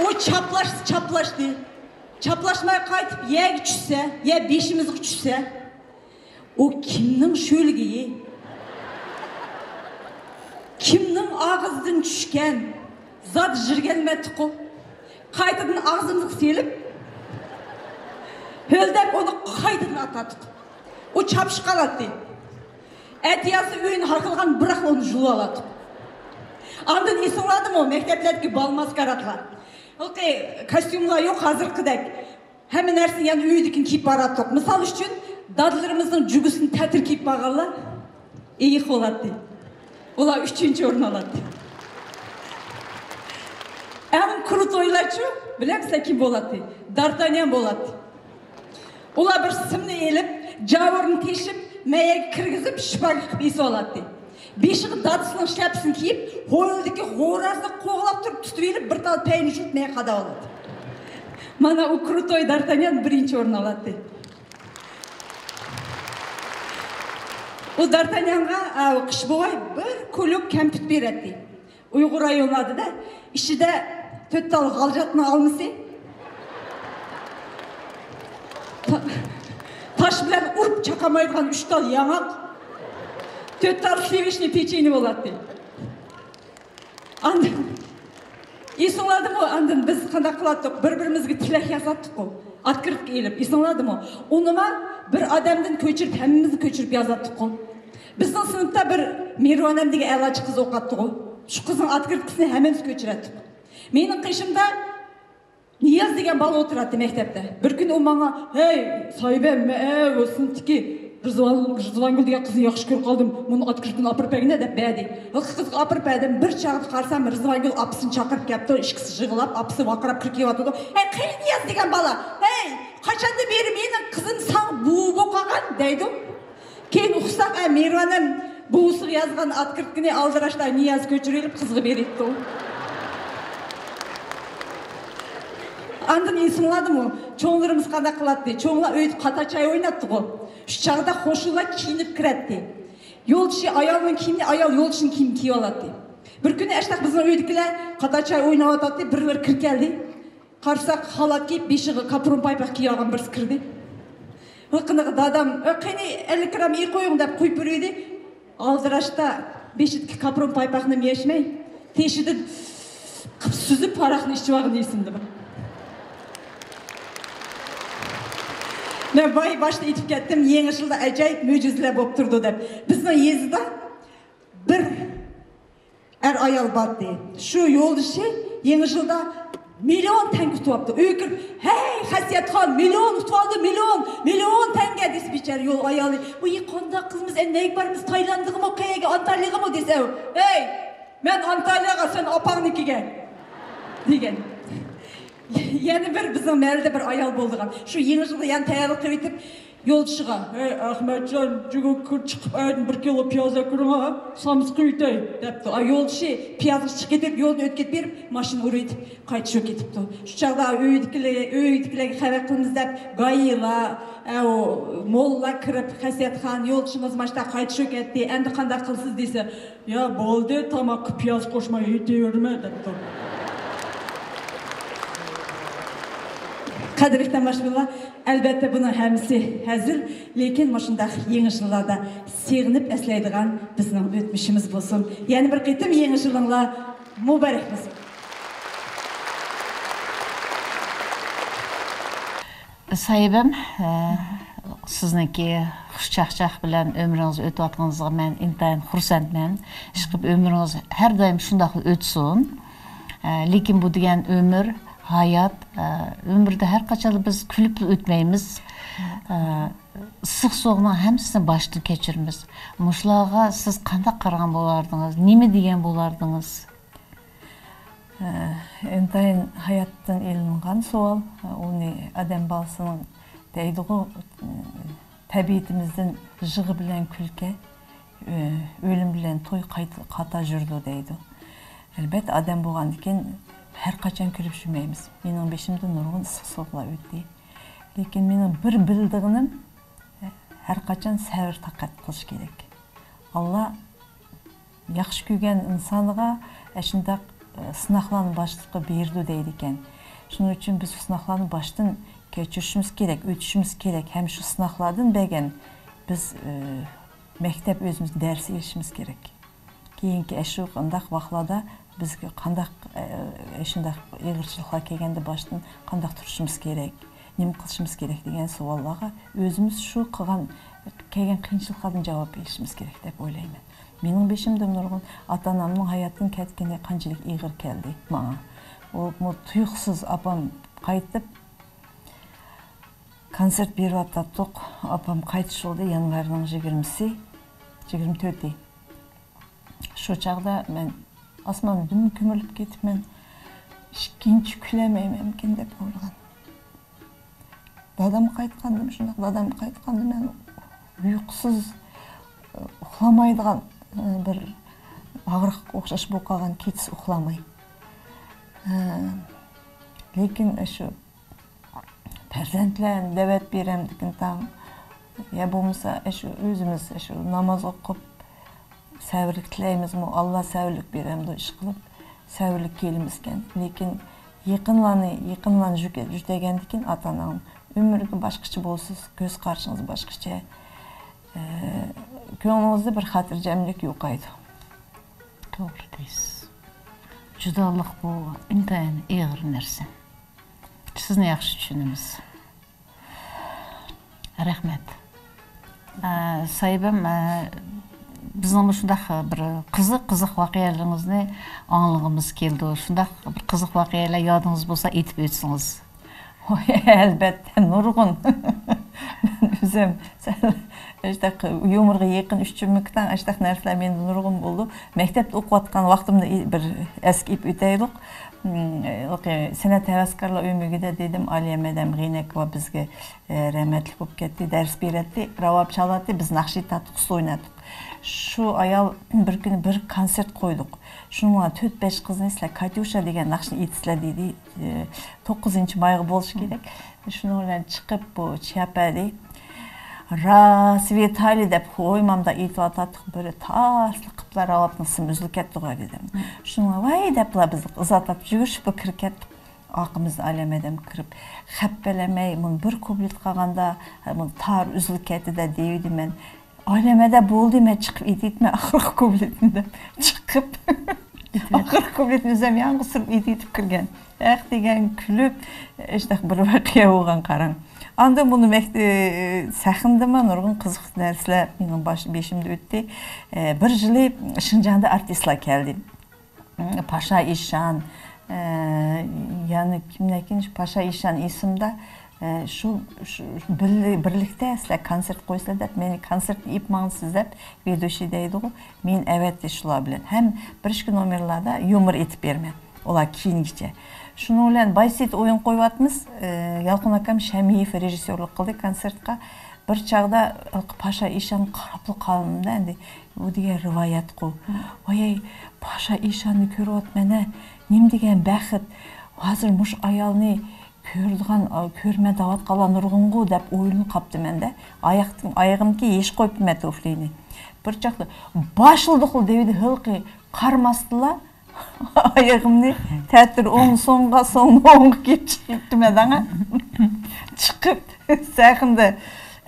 ئۇ چاپلاش، چاپلاشتى. چاپلاشماي قايتىپ يەرگە چۈشسە، يا بېشىمىزغا چۈشسە، ئۇ كىمنىڭ شۆلگىيى؟ كىمنىڭ ئاغزىدىن چۈشكەن؟ زادى يىرگەلمەتتىقۇ. قايتىدىن ئاغزىمىزغا سېلىپ، ھۆلدەپ ئۇنى قايتىدىن ئاتاتتۇق. ئۇ چاپشىپ قالاتتى. ئەتىيازدا ئۆينى ھارقىلىغان بىراقلا ئۇنى يۇلۇۋالاتتۇق. ئاندىن ئېسىڭلاردىمۇ مەكتەپلەردىكى بال ماسكارادلار؟ ھېلىقى كاستيۇملار يوق ھازىرقىدەك. ھەممە نەرسىنى يەنە ئۆيدىكىنى كىيىپ باراتتۇق. مىسال ئۈچۈن، دادىلىرىمىزنىڭ جۈگىسىنى تەتۈر كىيىپ بارغانلار ئېيىق بولاتتى. ئۇلار ئۈچىنچى ئورۇن ئالاتتى. ئەڭ كروتويلارچۇ، بىلەمسىلەر كىم بولاتتى؟ دارتانيان بولاتتى. ئۇلار بىر سىمنى ئېلىپ، جاۋۇرنى تېشىپ، مەيەگە كىرگۈزۈپ، شىپاگە قىلىپ ئېسىۋالاتتى. بېشىغا دادىسىنىڭ شلەپىسىنى كىيىپ، ھويلىدىكى غورازنى قوغلاپ تۇرۇپ تۇتۇۋېلىپ، بىر تال پەينى يۇتۇپ مېڭە قاداۋالاتتى. مانا ئۇ كروتوي دارتانيان بىرىنچى ئورۇن ئالاتتى. ئۇ دارتانيانغا، ئا، قىش بوۋاي بىر كۇلۇك كەمپۈت بېرەتتى. ئۇيغۇر رايونلاردا-دە، ئىچىدە تۆت تال غالجاتنىڭ ئالمىسى، تا-، تاش بىلەن ئۇرۇپ چاقالمايدىغان ئۈچ تال ياڭاق، تۆت تال سلىۋىچنىي پېچىنى بولاتتى. ئاندىن، ئېسىڭلاردىمۇ، ئاندىن بىز قانداق قىلاتتۇق؟ بىر-بىرىمىزگە تىلەك يازاتتۇققۇ. ئاتكرىتكا ئېلىپ، ئېسىڭلاردىمۇ؟ ئۇنىما بىر ئادەمدىن كۆچۈرۈپ، ھەممىمىزنى كۆچۈرۈپ يازاتتۇققۇ. بىزنىڭ سىنىپتا بىر مىرۋانەم دېگەن ئەلاچى قىز ئوقۇتاتتىغۇ. شۇ قىزنىڭ ئاتكرىتكىسىنى ھەممىمىز كۆچۈرەتتۇق. مېنىڭ قېشىمدا نىياز دېگەن بالا ئولتۇراتتى مەكتەپتە. بىر كۈنى ئۇ ماڭا، «ھەي، ساھىبەم، مەن ئەۋۇ سىنىپتىكى رىزۋان، رىزۋانگۈل دېگەن قىزنى ياخشى كۆرۈپ قالدىم. مۇنىڭ ئاتكرىتكىنى ئاپىرىپ بەرگىنە» دەپ بەردى. ھېلىقى قىزغا ئاپىرىپ بەردىم. بىر چاغدا قارىسام، رىزۋانگۈل ئاپىسىنى چاقىرىپ كەپتۇ. ئىككىسى يىغلاپ، ئاپىسى ۋارقىراپ كىرىپ كېلىۋاتىدۇ. «ھەي، قېنى نىياز دېگەن بالا؟ ھەي، قاچاندىن بېرى مېنىڭ قىزىم ساڭا بوۋا بولۇپ قالغان؟» دەيدۇ. كېيىن ئۇقساق، ئە، مىرۋانەم بوۋىسىغا يازغان ئاتكرىتكىنى ئالدىراشتا نىياز كۆچۈرۈۋېلىپ قىزغا بېرىپتۇ. ئاندىن ئېسىڭلاردىمۇ؟ چوڭلىرىمىز قانداق قىلاتتى؟ چوڭلار ئۆيدە قاتا چاي ئويناتتىغۇ. شۇ چاغدا قوشنىلار كىيىنىپ كىرەتتى. يولدىشى ئايالنىڭ كىيىمىنى، ئايال يولدىشىنىڭ كىيىمىنى كىيىۋالاتتى. بىر كۈنى ئاشتاق بىزنىڭ ئۆيدىكىلەر قاتا چاي ئويناۋاتاتتى، بىرلىرى كىرىپ كەلدى. قارىساق، خالات كىيىپ، بېشىغا كاپرون پايپاق كىيىۋالغان بىرسى كىردى. ھېلىقىنىغا دادام، «ئۆ، قېنى، ئەللىك گرام ئېيىق قويۇڭ» دەپ قويۇپ بېرىۋىدى. ئالدىراشتا بېشىدىكى كاپرون پايپاقنىمۇ يەشمەي، تېشىدىن قىپ سۈزۈپ ھاراقنى ئىچىۋالغىنى ئېسىمدە بار. مەن بايا باشتا ئېيتىپ كەتتىم، يېڭى يىلدا ئاجايىپ مۆجىزىلەر بولۇپ تۇرىدۇ دەپ. بىزنىڭ يېزىدا بىر ئەر-ئايال بارتتى. شۇ يولدىشى يېڭى يىلدا مىليون تەڭگە ئۇتۇۋاپتۇ. ئۆيگە كىرىپ، «ھەي، خەسىيەتخان، مىليون ئۇتۇۋالدى، مىليون، مىليون تەڭگە» دېسە، بىچارە يول ئايالى، «ۋاي، قانداق قىلىمىز، ئەمدى نەگە بارىمىز، تايلاندغىمۇ، قەيەرگە، ئانتاليەغىمۇ؟» دېسە، ئۇ، «ھەي، مەن ئانتالياغا، سەن ئاپاڭنىڭكىگە» دېگەن. يەنە بىر بىزنىڭ مەھەللىدە بىر ئايال بولىدىغان. شۇ يېڭى يىلغا يەنە تەييارلىق قىلىۋېتىپ، يولدىشىغا، «ھەي، ئەخمەتجان، جۈگە كىر، چىقىپ ئەدىن بىر كىلو پىياز ئەكىرىڭ ھە، سامسا قىلىۋېتەي» دەپتۇ. ئا، يولدىشى پىيازغا چىقىپ كېتىپ، يولدىن ئۆتۈپ كېتىپ بېرىپ، ماشىنا ئۇرۇۋېتىپ قايتىشىپ كېتىپتۇ. شۇ چاغدا ئۆيدىكىلەر، ئۆيدىكىلەرگە خەۋەر قىلىمىز دەپ، گايىلار، ئەۋۇ، موللىلار كىرىپ، «خەسىيەتخان، يولدىشىڭىز ماشتا قايتىشىپ كەتتى، ئەمدى قانداق قىلىسىز؟» دېسە، «يا، بولدى، تاماققا پىياز قوشماي ئېتىۋېرىمە» دەپتۇ. قەدىرلىك تاماشىبىنلار، ئەلۋەتتە، بۇنىڭ ھەممىسى ھەزىل، لېكىن مۇشۇنداق يېڭى يىللاردا سېغىنىپ ئەسلەيدىغان بىزنىڭ ئۆتمۈشىمىز بولسۇن. يەنە بىر قېتىم يېڭى يىلىڭلار مۇبارەك بولسۇن. ساھىبەم، ئە، سىزنىڭكى خۇش چاقچاق بىلەن ئۆمرىڭىز ئۆتۈۋاتقىنىڭىزغا مەن ئىنتايىن خۇرسەنمەن. ئىشقىلىپ، ئۆمرىڭىز ھەر دائىم شۇنداقلا ئۆتسۇن. ئە، لېكىن بۇ دېگەن ئۆمۈر، ھايات، ئە، ئۆمۈردە ھەر قاچانلا بىز كۈلۈپلا ئۆتمەيمىز. ئە، ئىسسىق سوغۇقنىڭ ھەممىسىنى باشتىن كەچۈرىمىز. مۇشۇلارغا سىز قانداق قارىغان بولاردىڭىز؟ نېمە دېگەن بولاردىڭىز؟ ئىنتايىن ھاياتتىن ئېلىنغان سوئال. ئۇنى ئادەم بالىسىنىڭ دەيدىغۇ، تەبىئىتىمىزدىن يىغا بىلەن كۈلكە، ئۆلۈم بىلەن توي قايتا، قاتا يۈرىدۇ دەيدۇ. ئەلبەتتە، ئادەم بولغاندىكىن ھەر قاچان كۈلۈپ يۈرمەيمىز. مېنىڭ بېشىمدىن نۇرغۇن ئىسسىق سوغۇقلار ئۆتتى. لېكىن مېنىڭ بىر بىلىدىغىنىم، ھەر قاچان سەۋر تاقەت قىلىش كېرەك. ئاللا ياخشى كۆرگەن ئىنسانىغا ئاشۇنداق، ئە، سىناقلارنى باشلىققا بېرىدۇ دەيدىكەن. شۇنىڭ ئۈچۈن بىز سىناقلارنى باشتىن كەچۈرۈشىمىز كېرەك، ئۆتۈشىمىز كېرەك ھەم شۇ سىناقلاردىن بەرگەن بىز، ئە، مەكتەپ ئۆزىمىزگە دەرس ئېلىشىمىز كېرەك. كېيىنكى ئاشۇ قانداق ۋاقىتلاردا بىزگە قانداق، ئە، شۇنداق ئېغىرچىلىقلار كەلگەندە باشتىن قانداق تۇرۇشىمىز كېرەك، نېمە قىلىشىمىز كېرەك دېگەن سوئاللارغا ئۆزىمىز شۇ قىلغان، كەلگەن قىيىنچىلىقلاردىن جاۋاب بېرىشىمىز كېرەك دەپ ئويلايمەن. مېنىڭ بېشىمدا نۇرغۇن ئاتا-ئانامنىڭ ھاياتتىن كەتكىنى قانچىلىك ئېغىر كەلدى ماڭا. ئۇ، بۇ تۇيۇقسىز ئاپام قايتىپ، كونسېرت بېرىۋاتاتتۇق. ئاپام قايتىش بولدى يانۋارنىڭ يىگىرمىسى، يىگىرمە تۆتى. شۇ چاغدا مەن ئاسماندا دۈم كۆمۈلۈپ كېتىپمەن. ئىككىنچى كۈلەلمەيمەنمىكىن دەپ ئويلىغان. دادام قايتقاندىمۇ شۇنداق، دادام قايتقاندا مەن ئۇيقۇسىز، ئۇخلىمايدىغان، بىر ئاغرىققا ئوخشاش بولۇپ قالغان، كېچىسى ئۇخلىماي. لېكىن شۇ پەرزەنتلەرنى دەۋەت بېرەمدىكىن تاڭ، يا بولمىسا شۇ ئۆزىمىز شۇ ناماز ئوقۇپ، سەۋرلىك تىلەيمىزمۇ، ئاللا سەۋرلىك بېرەمدۇ، ئىشقىلىپ سەۋرلىك كېلىمىزكەن. لېكىن يېقىنلارنى، يېقىنلارنى جۈكە-، جۈتەگەندىكىن ئاتا-ئاناڭ ئۆمرىگە باشقىچە بولىسىز، كۆز قارىشىڭىز باشقىچە. ئە، كۆڭلىڭىزدە بىر خاتىرجەملىك يوقايدۇ. توغرا دەيسىز. جۇدالىق بۇ ئىنتايىن ئېغىر نەرسە. سىزنى ياخشى چۈشىنىمىز. رەھمەت. ئە، ساھىبەم، ئە، بىزنىڭ مۇشۇنداق بىر قىزىق، قىزىق ۋەقەلىرىڭىزنى ئاڭلىغۇمىز كېلىدۇ. شۇنداق بىر قىزىق ۋەقەلەر يادىڭىز بولسا ئېيتىپ ئۆتسىڭىز. ھوي، ئەلبەتتە، نۇرغۇن. مەن ئۆزۈم سەل ئاشتاق يۇمۇرغا يېقىن ئۈچۈملۈكتەڭ ئاشتاق نەرسىلەر مەندە نۇرغۇن بولدى. مەكتەپتە ئوقۇۋاتقان ۋاقتىمدا ئى-، بىر ئەسكە ئېلىپ ئۆتەيلۇق. مم، ئە، سەنئەت ھەۋەسكارلار ئۆمىكىدە دېدىم، ئالىيە مەدەم غىنەكوۋا بىزگە، ئە، رەھمەتلىك بولۇپ كەتتى، دەرس بېرەتتى، راۋاب چالاتتى، بىز ناخشا ئېيتاتتۇق، ئۇسسۇل ئويناتتۇق. شۇ ئايال بىر كۈنى بىر كونسېرت قويدۇق. شۇنىڭغا تۆت-بەش قىزنى سىلەر كاتيۇشا دېگەن ناخشىنى ئېيتىسىلەر دېدى. ئە، توققۇزىنچى مايغا بولۇشى كېرەك. شۇنىڭ بىلەن چىقىپ بۇ چىياپەدى راسۋېتالى دەپ ھويمامدا ئېيتىۋاتاتتۇق، بىر تاسلا قىپلا راۋابنىڭ سىمى ئۈزۈلۈپ كەتتىغۇ دېدىم. شۇنىڭ ۋاي دەپلا بىز ئىزا تارتىپ يۈگۈرۈشۈپ كىرىپ كەتتۇق. ئارقىمىزدا ئالىيە مەدەم كىرىپ، خەپىلەمەي، مۇنى بىر كۇپلېت قالغاندا، مۇنى تار ئۈزۈلۈپ كەتتى دە دېيىۋىدى مەن. ئالىيە مەدەم بولدى، مەن چىقىپ ئېيتىمەن ئاخىرقى كۇپلېتنى دەپ چىقىپ، ئاخىرقى كۇپلېتنى ئۆزۈم ياڭغا سۈرۈپ ئېيتىپ كىرگەن. ئەخ دېگەن كۈلۈپ، ئىشتاق بىر ۋەقە بولغان قاراڭ. ئاندىن بۇنى مەكتە-، سەھنىدىمۇ نۇرغۇن قىزىق نەرسىلەر مېنىڭ باش-، بېشىمدا ئۆتتى. ئە، بىر يىلى شىنجاڭدا ئارتىسلار كەلدى. پاشا ئىشان، ئە، يەنە كىملەركىن شۇ پاشا ئىشان ئېسىمدە، ئە، شۇ، شۇ بىللە-، بىرلىكتە سىلەر كونسېرت قويىسىلەر دەپ، مېنى كونسېرتكە ئېلىپ ماڭىسىز دەپ، ۋېدۇشىي دەيدىغۇ، مېنى ئەۋەتتى شۇلار بىلەن. ھەم بىر ئىككى نومېرلاردا يۇمۇر ئېيتىپ بېرىمەن. ئۇلار كېيىنگىچە. شۇنىڭ بىلەن بايسىت ئويۇن قويۇۋاتىمىز. ئە، يالقۇن ئاكام شەمىيېف رېژىسسورلۇق قىلدى كونسېرتقا. بىر چاغدا پاشا ئىشان قاراپلا قالدىم-دە، ئەمدى بۇ دېگەن رىۋايەتقۇ. ۋاي، پاشا ئىشاننى كۆرۈۋاتىمەن-ە، نېمە دېگەن بەخت. ھازىر مۇشۇ ئايالنى كۆرىدىغان، كۆرمە دەۋاتقانلار نۇرغۇنغۇ دەپ ئويلىنىپ قاپتىمەن-دە. ئاياقتىن، ئايىغىمغا يېشىپ قويۇپتىمەن تۇفلىنى. بىر چاغدا باشلىدۇقلا دېۋىدى ھېلىقى قارىماستىنلا، ئايىغىمنى تەتۈر ئوڭ سوڭغا، سوڭ ئوڭغا كېلىپ چىقىپتىمەن داڭا. چىقىپ سەھنىدە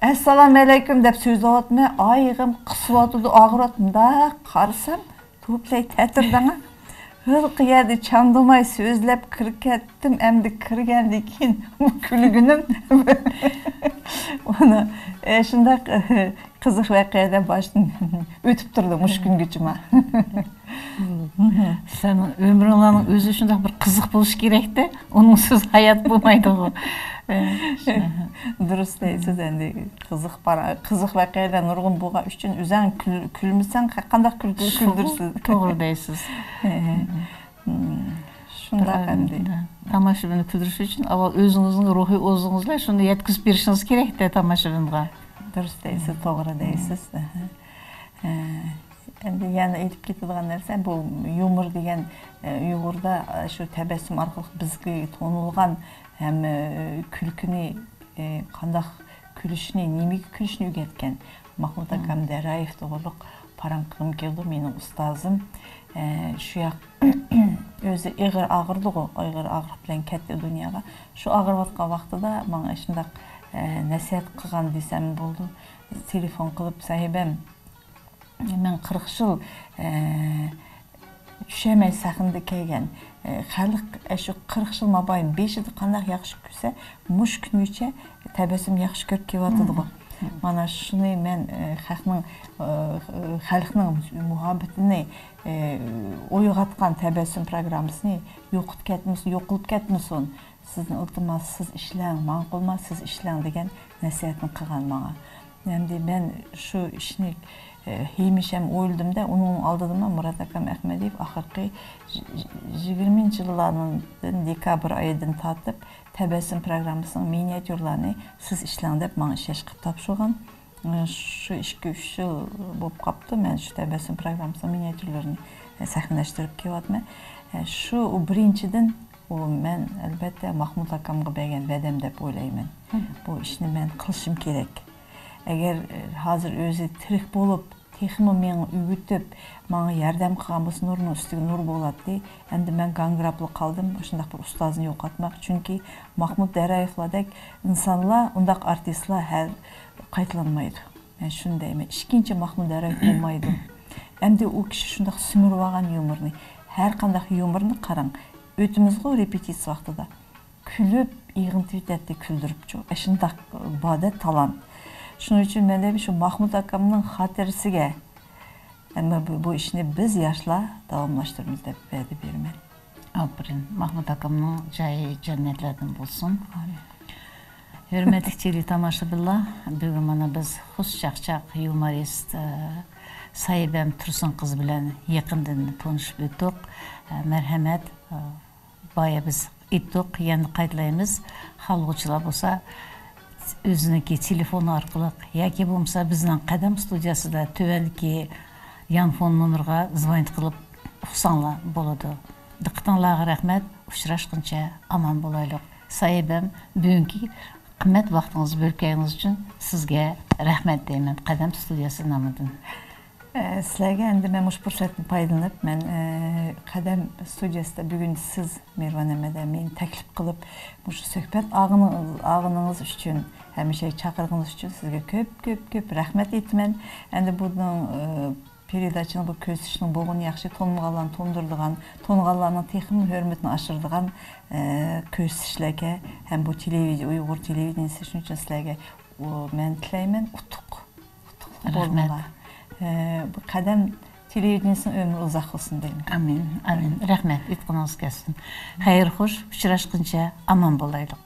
ئەسسالامۇئەلەيكۇم دەپ سۆزلەۋاتىمەن، ئايىغىم قىسىۋاتىدۇ، ئاغرىۋاتىدۇ. مۇنداق قارىسام، توپلاي تەتۈر داڭا. ھېلىقى يەردە چاندۇرماي سۆزلەپ كىرىپ كەتتىم. ئەمدى كىرگەندىن كېيىن كۈلگىنىم. ئۇنى، ئە، شۇنداق، قىزىق ۋەقەدە باشتىن ئۆتۈپ تۇردى مۇشۇ كۈنگىچە ما. سەن ئۆمرۈڭلارنىڭ ئۆزى شۇنداق بىر قىزىق بولۇشى كېرەكتە، ئۇنىڭسىز ھايات بولمايدىغۇ. دۇرۇس دەيسىز ئەمدى. قىزىق بار، قىزىق ۋەقەلەر نۇرغۇن بولغان ئۈچۈن ئۆزۈڭ كۈل-، كۈلمىسەڭ قانداق كۈلكە كۈلدۈرسىز؟ توغرا دەيسىز. شۇنداق ئەمدى. تاماشىبىننى كۈلدۈرۈش ئۈچۈن ئاۋۋال ئۆزىڭىزنىڭ روھىي ئوزۇقىڭىزنى شۇنى يەتكۈزۈپ بېرىشىڭىز كېرەكتە تاماشىبىنغا. دۇرۇس دەيسىز، توغرا دەيسىز. ئەمدى يەنە ئېيتىپ كېتىدىغان نەرسە، بۇ يۇمۇر دېگەن، ئە، ئۇيغۇردا، ئە، شۇ تەبەسسۇم ئارقىلىق بىزگە تونۇلغان ھەم، ئە، كۈلكىنى، ئە، قانداق كۈلۈشنى، نېمىگە كۈلۈشنى ئۆگەتكەن ماھمۇت ئاكام دەررايېف توغرۇلۇق پاراڭ قىلغۇم كېلىدۇ، مېنىڭ ئۇستازىم. ئە، شۇ ياق ئۆزى ئېغىر ئاغرىدىغۇ، ئېغىر ئاغرىق بىلەن كەتتى دۇنياغا. شۇ ئاغرىۋاتقان ۋاقتىدا ماڭا شۇنداق، ئە، نەسىھەت قىلغان دېسەم بولىدۇ. تېلېفون قىلىپ، ساھىبەم، مەن قىرىق يىل، ئە، چۈشەلمەي سەھنىدە كەلگەن، ئە، خەلق، ئە، شۇ قىرىق يىل مابەينى بېشىدا قانداق ياخشى كۆرسە، مۇشۇ كۈنگىچە تەبەسسۇم ياخشى كۆرۈپ كېلىۋاتىدىغۇ. مانا شۇنى مەن، ئە، خەقنىڭ، ئە، خەلقنىڭ مۇھەببىتىنى، ئە، ئويغاتقان تەبەسسۇم پروگراممىسىنى يوقىتىپ كەتمىسۇن، يوقىلىپ كەتمىسۇن. سىزدىن ئىلتىماس، سىز ئىشلەڭ، ماڭا قىلما، سىز ئىشلەڭ دېگەن نەسىھەتنى قىلغان ماڭا. ئەمدى مەن شۇ ئىشنى، ئە، ھېمىشەم ئويلىدىم-دە، ئۇنىڭ ئالدىدا مۇرات ئاكام ئەخمەدىيېۋ ئاخىرقى يىگىرمىنچى يىللاردىن دېكابىر ئايىدىن تارتىپ تەبەسسۇم پروگراممىسىنىڭ مىنىاتيۇرلارنى سىز ئىشلەڭ دەپ ماڭا ئىشلەش قىلىپ تاپشۇرغان. شۇ ئىككى-ئۈچ يىل بولۇپ قاپتۇ، مەن شۇ تەبەسسۇم پروگراممىسىنىڭ مىنىاتيۇرلىرىنى سەھنىلەشتۈرۈپ كېلىۋاتىمەن. شۇ بىرىنچىدىن، ئۇ مەن، ئەلبەتتە، ماھمۇت ئاكامغا بەرگەن ۋەدەم دەپ ئويلايمەن. بۇ ئىشنى مەن قىلىشىم كېرەك. ئەگەر، ئە، ھازىر ئۆزى تىرىك بولۇپ، تېخىمۇ مېڭە ئۆگىتىپ، ماڭا ياردەم قىلغان بولسا، نۇرنىڭ ئۈستىگە نۇر بولاتتى. ئەمدى مەن گاڭگىراپلا قالدىم، شۇنداق بىر ئۇستازنى يوقاتماق. چۈنكى ماھمۇت دەررايېۋلاردەك ئىنسانلار، ئۇنداق ئارتىسلار ھەر قايتىلانمايدۇ. مەن شۇنى دەيمەن، ئىككىنچى ماھمۇت دەررايېۋ بولمايدۇ. ئەمدى ئۇ كىشى شۇنداق سۈمۈرۈۋالغان يۇمۇرنى، ھەر قانداق يۇمۇرنى قاراڭ، ئۆتىمىزغۇ رېپېتىتسىيە ۋاقتىدا. كۈلۈپ، يىغلىتىۋېتەتتى، كۈلدۈرۈپچۇ. ئاشۇنداق بادەت تالانت. شۇنىڭ ئۈچۈن مەن دەيمەن، شۇ ماھمۇت ئاكامنىڭ خاتىرىسىگە، ئەمما بۇ، بۇ ئىشنى بىز ياشلار داۋاملاشتۇرىمىز دەپ ۋەدە بېرىمەن. ئاپىرىن. ماھمۇت ئاكامنىڭ جايى جەننەتلەردىن بولسۇن. ئامىن. ھۆرمەتلىك تېلېتاماشىبىنلار، بۈگۈن مانا بىز خۇش چاقچاق يۇمورىست، ئە، سايىبەم تۇرسۇن قىز بىلەن يېقىندىن تونۇشۇپ ئۆتتۇق. ئە، مەرھەمەت، ئە، بايا بىز ئېيتتۇق، يەنە قايتىلايمىز. خالىغۇچىلار بولسا ئۆزىنىڭكى تېلېفونى ئارقىلىق ياكى بولمىسا بىزنىڭ قەدەم ستۇدىيەسىدە تۆۋەندىكى يانفون نومۇرىغا زۋونىت قىلىپ ئۇقساڭلار بولىدۇ. دىققىتىڭلارغا رەھمەت. ئۇچراشقىنچە ئامان بولايلۇق. سايىبەم، بۈگۈنكى قىممەت ۋاقتىڭىزنى بۆلۈپ كەلگىنىڭىز ئۈچۈن سىزگە رەھمەت دەيمەن قەدەم ستۇدىيەسى نامىدىن. ئە، سىلەرگە ئەمدى مەن مۇشۇ پۇرسەتتىن پايدىلىنىپ، مەن، ئە، قەدەم ستۇدىيەسىدە بۈگۈن سىز، مېھرىبان ھەممەدە مېنى تەكلىپ قىلىپ، مۇشۇ سۆھبەت ئاغىنىڭىز، ئاغىنىڭىز ئۈچۈن، ھەممە شەيگە چاقىرغىنىڭىز ئۈچۈن سىزگە كۆپ، كۆپ، كۆپ رەھمەت ئېيتىمەن. ئەمدى بۇنىڭ، ئە، پېرېداچىنىڭ بۇ كۆرسىتىشنىڭ بولغىنى ياخشى، تونۇمىغانلارنى تونۇدۇرىدىغان، تونۇغانلارنىڭ تېخىمۇ ھۆرمىتىنى ئاشۇرىدىغان، ئە، كۆرسىتىشلەرگە ھەم بۇ تېلېۋىزىيە، ئۇيغۇر تېلېۋىدېنىيىسى، شۇنىڭ ئۈچۈن سىلەرگە، ئۇ، مەن تىلەيمەن ئۇتۇق. ئۇتۇقلۇق رەھمەت. بولۇڭلار. ئە، بۇ قەدەم تېلېۋىدېنىيىسىنىڭ ئۆمرى ئۇزاق بولسۇن دەيمەن. ئامىن، ئامىن. رەھمەت، ئېيتقىنىڭىز كەلسۇن. خەير خوش، ئۇچراشقىنچە ئامان بولايلۇق.